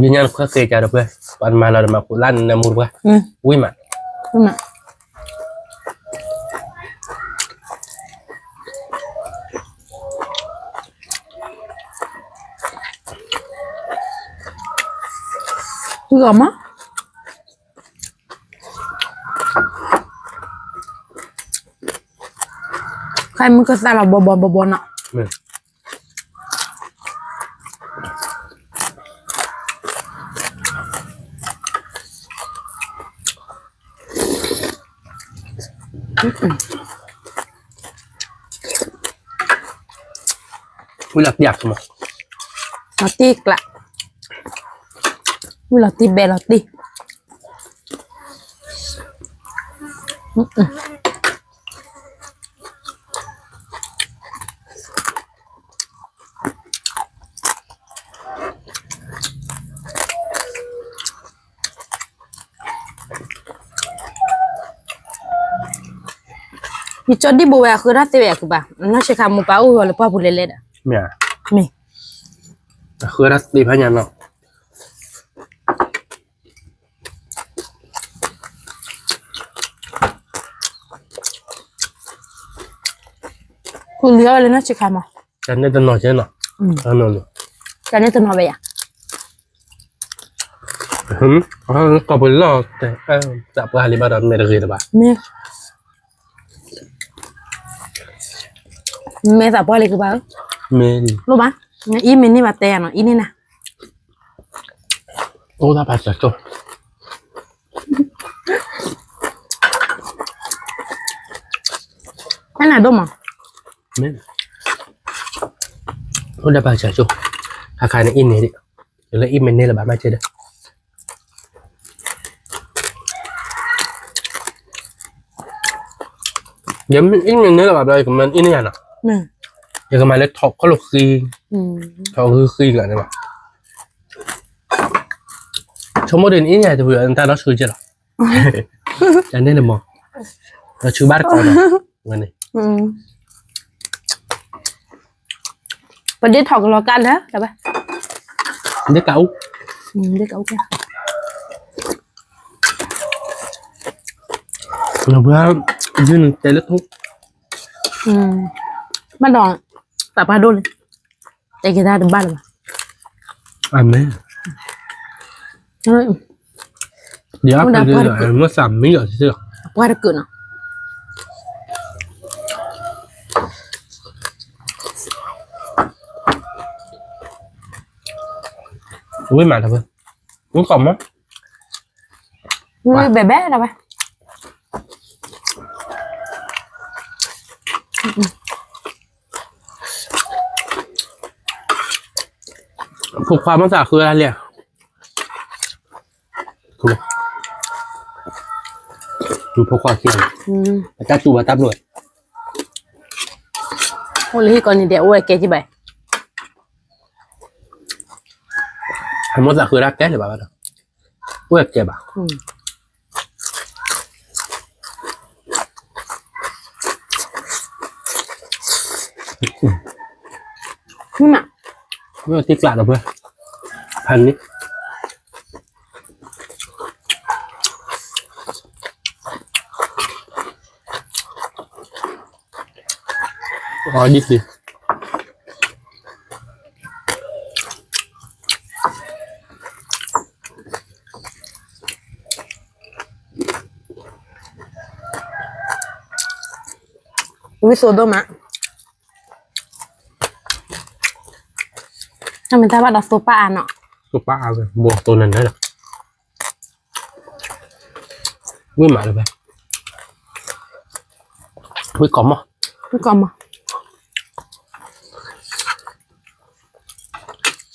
ယညါတခွဲဃ့ကဒီးဖဲ ပှၤမၤလီၤဒီးမၤခိၣ်လၢနမူတပှဲၤ ဝံၣ်မး ဝံၣ်မး ဝံၣ်အီၤမး ခါမုၢ်ကသၣ်လီၤဘီဘီဘီဘီနီၤ ဝံၣ်လီၤတံၢ်အါမး လီၤတံၢ်ကျး ဝံၣ်လီၤတံၢ်ဘဲလီၤတံၢ် ယကၠီဒံၣ်ဘိဝဲအဃၢတၢ်သ့ဝဲအကဘၣ် နီၢ်ဆ့ခါမိၢ်ပၢ်အိၣ်ဂီၤလၢပှၢ်ပူၤလဲၤလဲၤဒီး မ့ၢ် အဃၢတၢ်သ့ဖးညါနီၤ ဃုလံအီၣ်ဝဲလၢနီၢ်ဆ့ခါမး တၢ်န့ၣ်တနီၤကဲနီၤ တၢ်န့ၣ်တနီၤဝဲယၤ ကီၢ်ပလီၢ်တဲ သးပှၢ်လံဘၣ်ဒီးမဲာ်တဂ့ၤတဘၣ် မ့ၢ် မဲာ်သးပှၢ်လံကဘၣ်ဧၢ မ့ၢ် လိၣ်ဘၣ် အံၤမ့ၢ်န့ၢ်ဘၣ်တဲယၤနီၤ အံၤန့ၢ်နၤ အိၣ်ဒၣ်ပာ်စၢၤကၠိ ဟဲနၤဒိၣ်မး မ့ၢ် အိၣ်ဒၣ်ပာ်စၢၤကၠိ ခါခါန့ၣ်အံၤန့ၣ်ဒံး လၢအံၤမ့ၢ်န့ၢ်လၢၤဘၣ်မၤစၢၤဒီး ယမ့ၢ်အံၤမ့ၢ်န့ၢ်လၢၤဘၣ်ဘျီ ယကမၤအံၤန့ၢ်ယၤနီၤ ယကမၤလၢထီၣ်ခီၣ်လိာ်ဃံ ထီၣ်ဂုာ်ဃံကျါန့ၣ်ဘၣ် ဆိကမိၣ်ဒ်န့ၣ်အံၤန့ၣ် တပူၤနတၢ်ဒီဆူကဲလီၤ တၢ်န့ၣ်န့ၣ်မ့ၢ် ဒီဆူဘၣ်တကီၢ်ဒီး ဝဲန့ၣ် ပဒ့ထီၣ်ကလီၤကါလၢ ဒ့ကအိၣ် ဒ့ကအိၣ် နဘၣ် ယုၢ်နတဲလၢထူ ဘၣ်ဒီး ပာ်ပှၤဒိၣ်န့ၣ် တဲက့ၤတၢ်တဘၣ်လၢၤဘၣ် အၤမ့ၣ် ဒ်အါဖဲဒ်လၢ မ့ၢ်သးမံလီၤ ပှၤတကၢၢ်နီၤ ဝံၣ်မးတၢ်ဖဲ ဝံၣ်ကီၢ်မး ဝံၣ်ဘဲဘဲတၢ်ဖဲ ဖိခွါမ့ၢ်သးဃုအါလဲၣ် ဖိခွါခံ အတၢ်တူၢ်ဘၣ်တၢ်ပျိ အိၣ်လၢဟံၣ်ကီၢ်န့ၣ်ဒီး အိၣ်ဝဲကဲက့ၤဘၣ် အမိၢ်သးဃုဒၣ်ကဲလၢၤဘၣ်ဘၣ်ဒီး အိၣ်ဝဲကဲဘၣ် မ့ၢ်မး, မ့ၢ်တ့ကျးဒီးဖဲ, ဖဲန့ၣ်, အီဒ်တ့ၢ် ဝံသိးဒိၣ်မး, တၢ်မ့ၢ်တၢ်ဘၣ်ဒီးသိးပၢ်အါနီၤ, သိးပၢ်အါဝဲ ဘိသိးနၤနၤလီၤ, ဝံမးလၢၤဖဲ, ဝံကိးမီၢ်, ဝံကိးမီၢ်,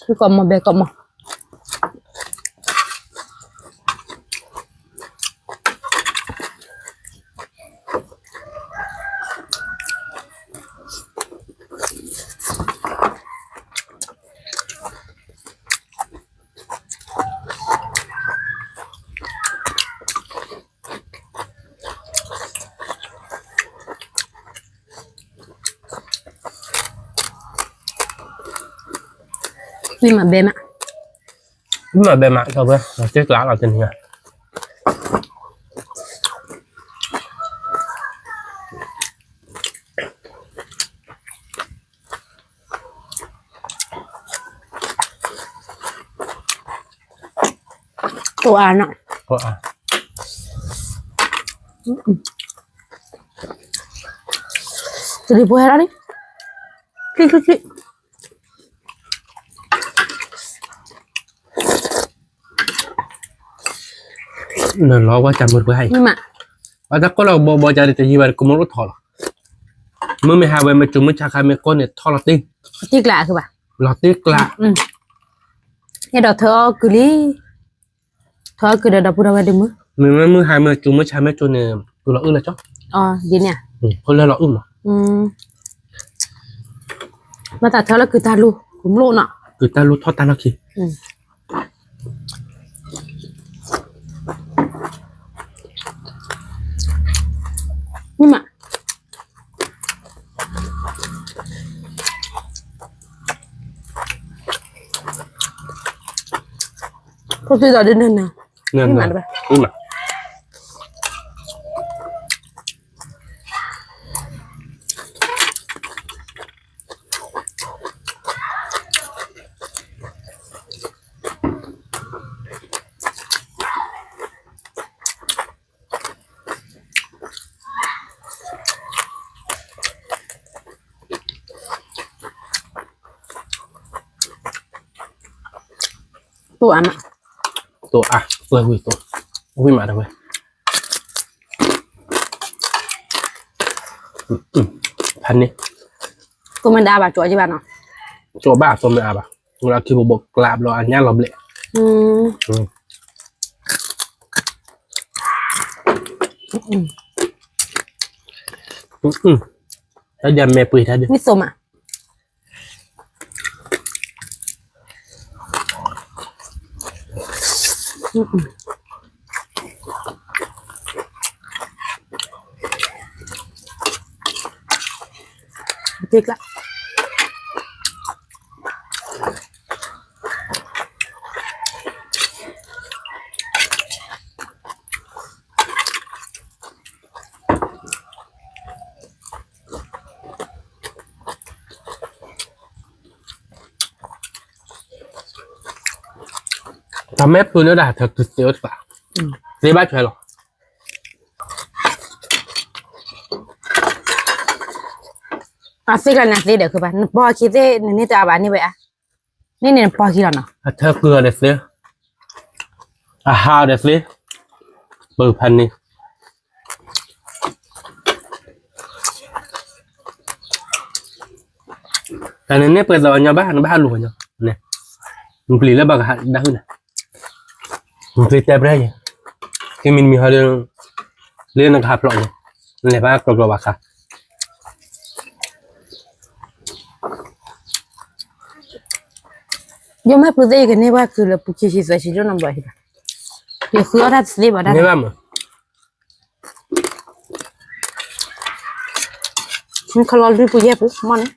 ဝံကိးမီၢ်ဘဲကိးမီၢ် ဝံမးဘဲမး, ဝံမးဘဲမး ဒီးဝဲ တ့ကျးလီၤတနံၤညါ တိၢ်အါနီၤ, တိၢ်အါ, တဒံးပှဲၤလီၤန့ၣ်, ချံချံချံ နလီၤဝဲတၢ်မုာ်တပှဲၤဟါအံၤ, မ့ၢ်မး, အတၢ်ကိးလီၤကဘီဘီကဒီးတယံာ်ဘၣ် ကမိၣ်အိၣ်ထီၣ်လီၤ, မ့မ့ၢ်ဟးဝဲမ့ၢ်ကၠိမ့ၢ်ဆါခါမ့ၢ်ကိးန့ၣ်ထီၣ်လီၤတ့, တ့ကျးဘၣ်, လီၤတ့ကျး, အဲၣ်ဒိးထၢအီၣ်ကုၢ်လံ, ထၢအီၣ်ကုၢ်ဒီးဒီပုၢ်ဒီဝဲၢ်ဒုးမုာ်, မ့မ့ၢ်မုၢ်ဟါမ့ၢ်ကၠိမ့ၢ်ဆါမ့ၢ်ကိးန့ၣ် ကုၢ်လီၤအုၣ်လီၤကၠီ, ဒ်န့ၣ်, ဖိလၢလီၤအုၣ်မး ဘၣ်တၢ်ထၢလၢကုၢ်တၢ်လူၤ ကမျၢၢ်နီၤ, ကုၢ်တၢ်လူၤထီၣ်တၢ်လီၢ်ခံ, မ့ၢ်မး, ဖိသ့ၣ်ဒီးဒ်န့ၣ်, မ့ၢ်မးတဘၣ် မ့ၢ်မး တိၢ်အါမး, တိၢ်အါ, ဝဲဝံၣ်တိၢ်, ဝံၣ်မးတဝဲ, ဖးန့ၣ်, တိၢ်မ့ၢ်ဒၣ်ဘၣ် ကၠီကဘၣ်နီၤ, ကၠီဘၣ်တိၢ်မ့ၢ်အါဘၣ်, ဝဲလၢခံဘိဘိကျးဘျီအညါလီၤဘျဲၣ်, တၢ်ဒ်မဲာ်ပှ့ၤတၢ်ဒ်, မ့ၢ်သိးမး တ့ကျး တၢ်မဲာ်ပူၤန့ၣ်ဒၣ် တၢ်ကသ့အိၣ်တပၤ, သ့ဘၣ်ထွဲလီၤ, အသ့ကျါန့ၣ်သ့ဒီး ခုဘၣ် နပီၢ်ခံသ့ၣ် နန့ၢ်တအါဘၣ်န့ၢ်ဝဲအါ, န့ၣ်န့ၣ်နပီၢ်ခံလီၤနီၤ, အထၢကုၢ်အီၤဒီးသ့, အဟးအီၤဒီးသ့, ပၢၤဖးန့ၣ် တၢ်န့ၣ်န့ၣ်ပှဲၤသးဝဲညီဘၣ် နဘၣ်ဟးလူၤဝဲညီ, နပျံၤလၢဘၣ်ကဟးဒၣ်ဟုၣ်န့ၣ်, နပျံၤတဲပြဲၢ်ယဲ, ခံမံၤတမံၤဟီဒီး, လၢနကဟးဖျိးန့ၣ်, နလဲၤဘၣ်ကျီကျီဘၣ်ခါ ယိၣ်မ့ၢ်ပူၤသ့ၣ် ယကန့ၢ်ဘၣ်ကုၢ်လၢပူၤခံဆံသၢဆံလိၣ်နီတဘျီဟံၣ်ဘၣ်, ယဃုအီၣ်တၢ်တသ့ဘၣ်တၢ်န့ၣ်, နခီလီၤလွံၢ်ပူၤယဲၢ်ပူၤ မ့ၢ်န့ၣ်,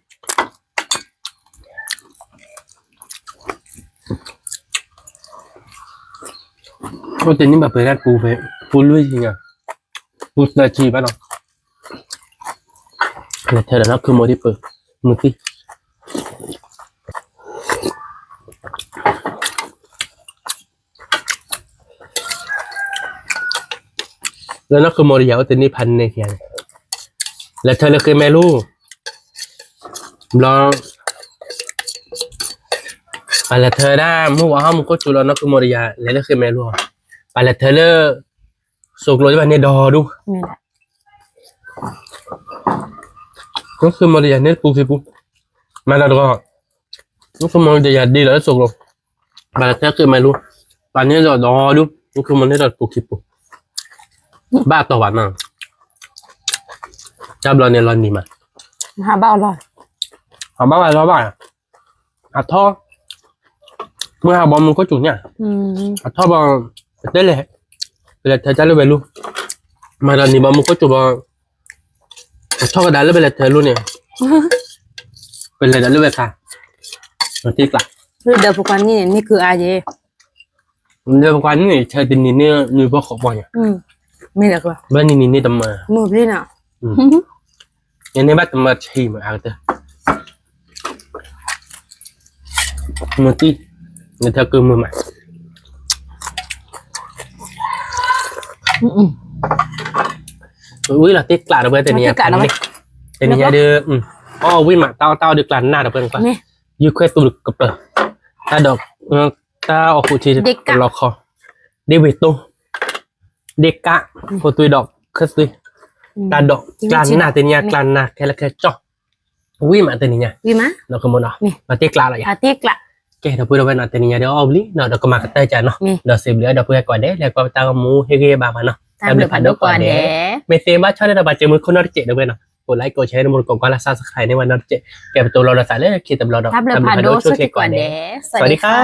အိၣ်တနံၣ်ဘၣ်ပှဲၤဒၣ်ပူဖဲ ပူလွံၢ်ဆံညါ, ပူသၢဆံဘၣ်နီၤ, လဲၤထၢဒီးနီၢ်ခုမိၢ်ဒံးပၢၢ်, မုၢ်သံၣ် လၢနီၢ်ခုမိၢ်တယၤအိၣ်တနံၣ်ဖးန့ၢ်ခံဂၤန့ၣ်, လဲၤထၢလၢဃ့မဲလူ, ဘျီ, ပှၤလဲၤထၢဒၣ်မုၢ်ဝါဟီၣ်မူခိၣ်စူၤလီၤ နီၢ်ခုမိၢ်တယၤ လဲၤလၢဃ့မဲလူ, ပှၤလဲၤထၢလၢ စိၢ်ကျိၤဘၣ်န့ၣ်ဒီဒူၣ်, နီၢ်ခုမိၢ်တယၤန့ၣ်ပူခံပူ, မၤဒီးတဂီၤ, နီၢ်ခုမိၢ်တယၤဒ်လီၤလၢစိၢ်ကျိၤ, ပှၤလဲၤထၢဃ့မဲလူ, ပှၤန့ၢ်ဒီးဒီဒူၣ်, နီၢ်ခုမိၢ်န့ၢ်ဒီးပူခံပူ, ဘၣ်တီၢ်ဘၣ်နီၤ, တၢ်ဘျီန့ၣ်လီၤနံၤမး, ဟးဘၣ်အီၤလီၤ, ဟးဘၣ်ဝဲလီၤဘၣ်, အထီၣ်, မုၢ်ဟးဘီမူခိၣ်စူၤန့ၣ်, အထီၣ်ဘီ, ပတဲလဲၣ်, ပလဲၤထၢတၢ်လၢဝဲလူ, မၤဒီးနံၤဘီမူခိၣ်စူၤဘီ, အထီၣ်ကဒါလၢပလဲၤထၢလူန့ၣ်, ပလဲၤဒီးလၢဝဲခါ, သ့ကျး, လၢဒီးပကွၢ်န့ၣ်န့ၣ် မ့ၢ်ကုအါယဲ, ဒီးပကွၢ်န့ၣ်န့ၣ် ဆဲးတနံၤန့ၣ် နွံဘီဃိးဘီညါ, မ့ၢ်ဒီး, ဘၣ်နံၤနံၤန့ၣ်တမၤ, မုၢ်ဘျီနီၤ, ယန့ၢ်ဘၣ်တမၤဆံးမးအကတၢၢ်, မုၢ်သံၣ်, နထၢကုမုၢ်မး, ဝံၤလီၤသ့ကျးဒီးပှဲၤတနံၤညါ, တနံၤညါဒီး, အီၣ်ဝံၤမး တၢ်အီၣ်တၢ်အီဒုးကျးနၢ်ဒီးပှဲၤကွၢ်, ယုၢ်ခွဲးသူကပၢၤ, တၢ်ဒီး, တၢ်အီၣ်ဃုာ်ထံလီခီ, ဒ့ဝ့ၤတိ, ဒ့ကး, ဖိသွံဒီးခၢၣ်သွံ, တၢ်ဒီး, ကျးနၢ်တနံၤညါ ကျးနၢ်ခဲလၢာ်ခဲဆ့, ဝံၤမးတနံၤညါ, နီၢ်ခုမိၢ်နီၤ, ပှၤသ့ကျးလီၤယၤ, ကဲဒီပုၢ်ဒီဝဲၢ်နီၤ တနံၤညါဒီးအီၣ်ဘျီနီၤ ဒီးကမၤကတၢၢ်ကနီၤ, ဒီးစံးဘျုးဒီပုၢ်ဝဲၢ်ကိးဂၤဒဲး လၢကွၢ်ပတၢ်ဂီၤမူဟ့ၣ်ဂံၢ်ဟ့ၣ်ဘါပှၤနီၤ, တၢ်ဘျုးဖးဒိၣ်ကိးဂၤဒဲး, မ့ၢ်သ့ဘၣ်ဆီန့ၣ်ဒီး ပှၤစၢၤမုၢ်ခိၣ်နီတစဲးဒီပုၢ်ဝဲၢ်နီၤ, ကိး like ကိး share န့ၣ် မ့ၢ်တကိးကွၢ်လၢ subscribe န့ၣ် ဝဲနီတစဲး, ကဲပတိၤလီၤဒီးသးလၢခံတဘျီဒီး တၢ်ဘျုးဖးဒိၣ်ဆိၣ်ဂ့ၤကိးဂၤဒဲး, စဝၤဒံခါ.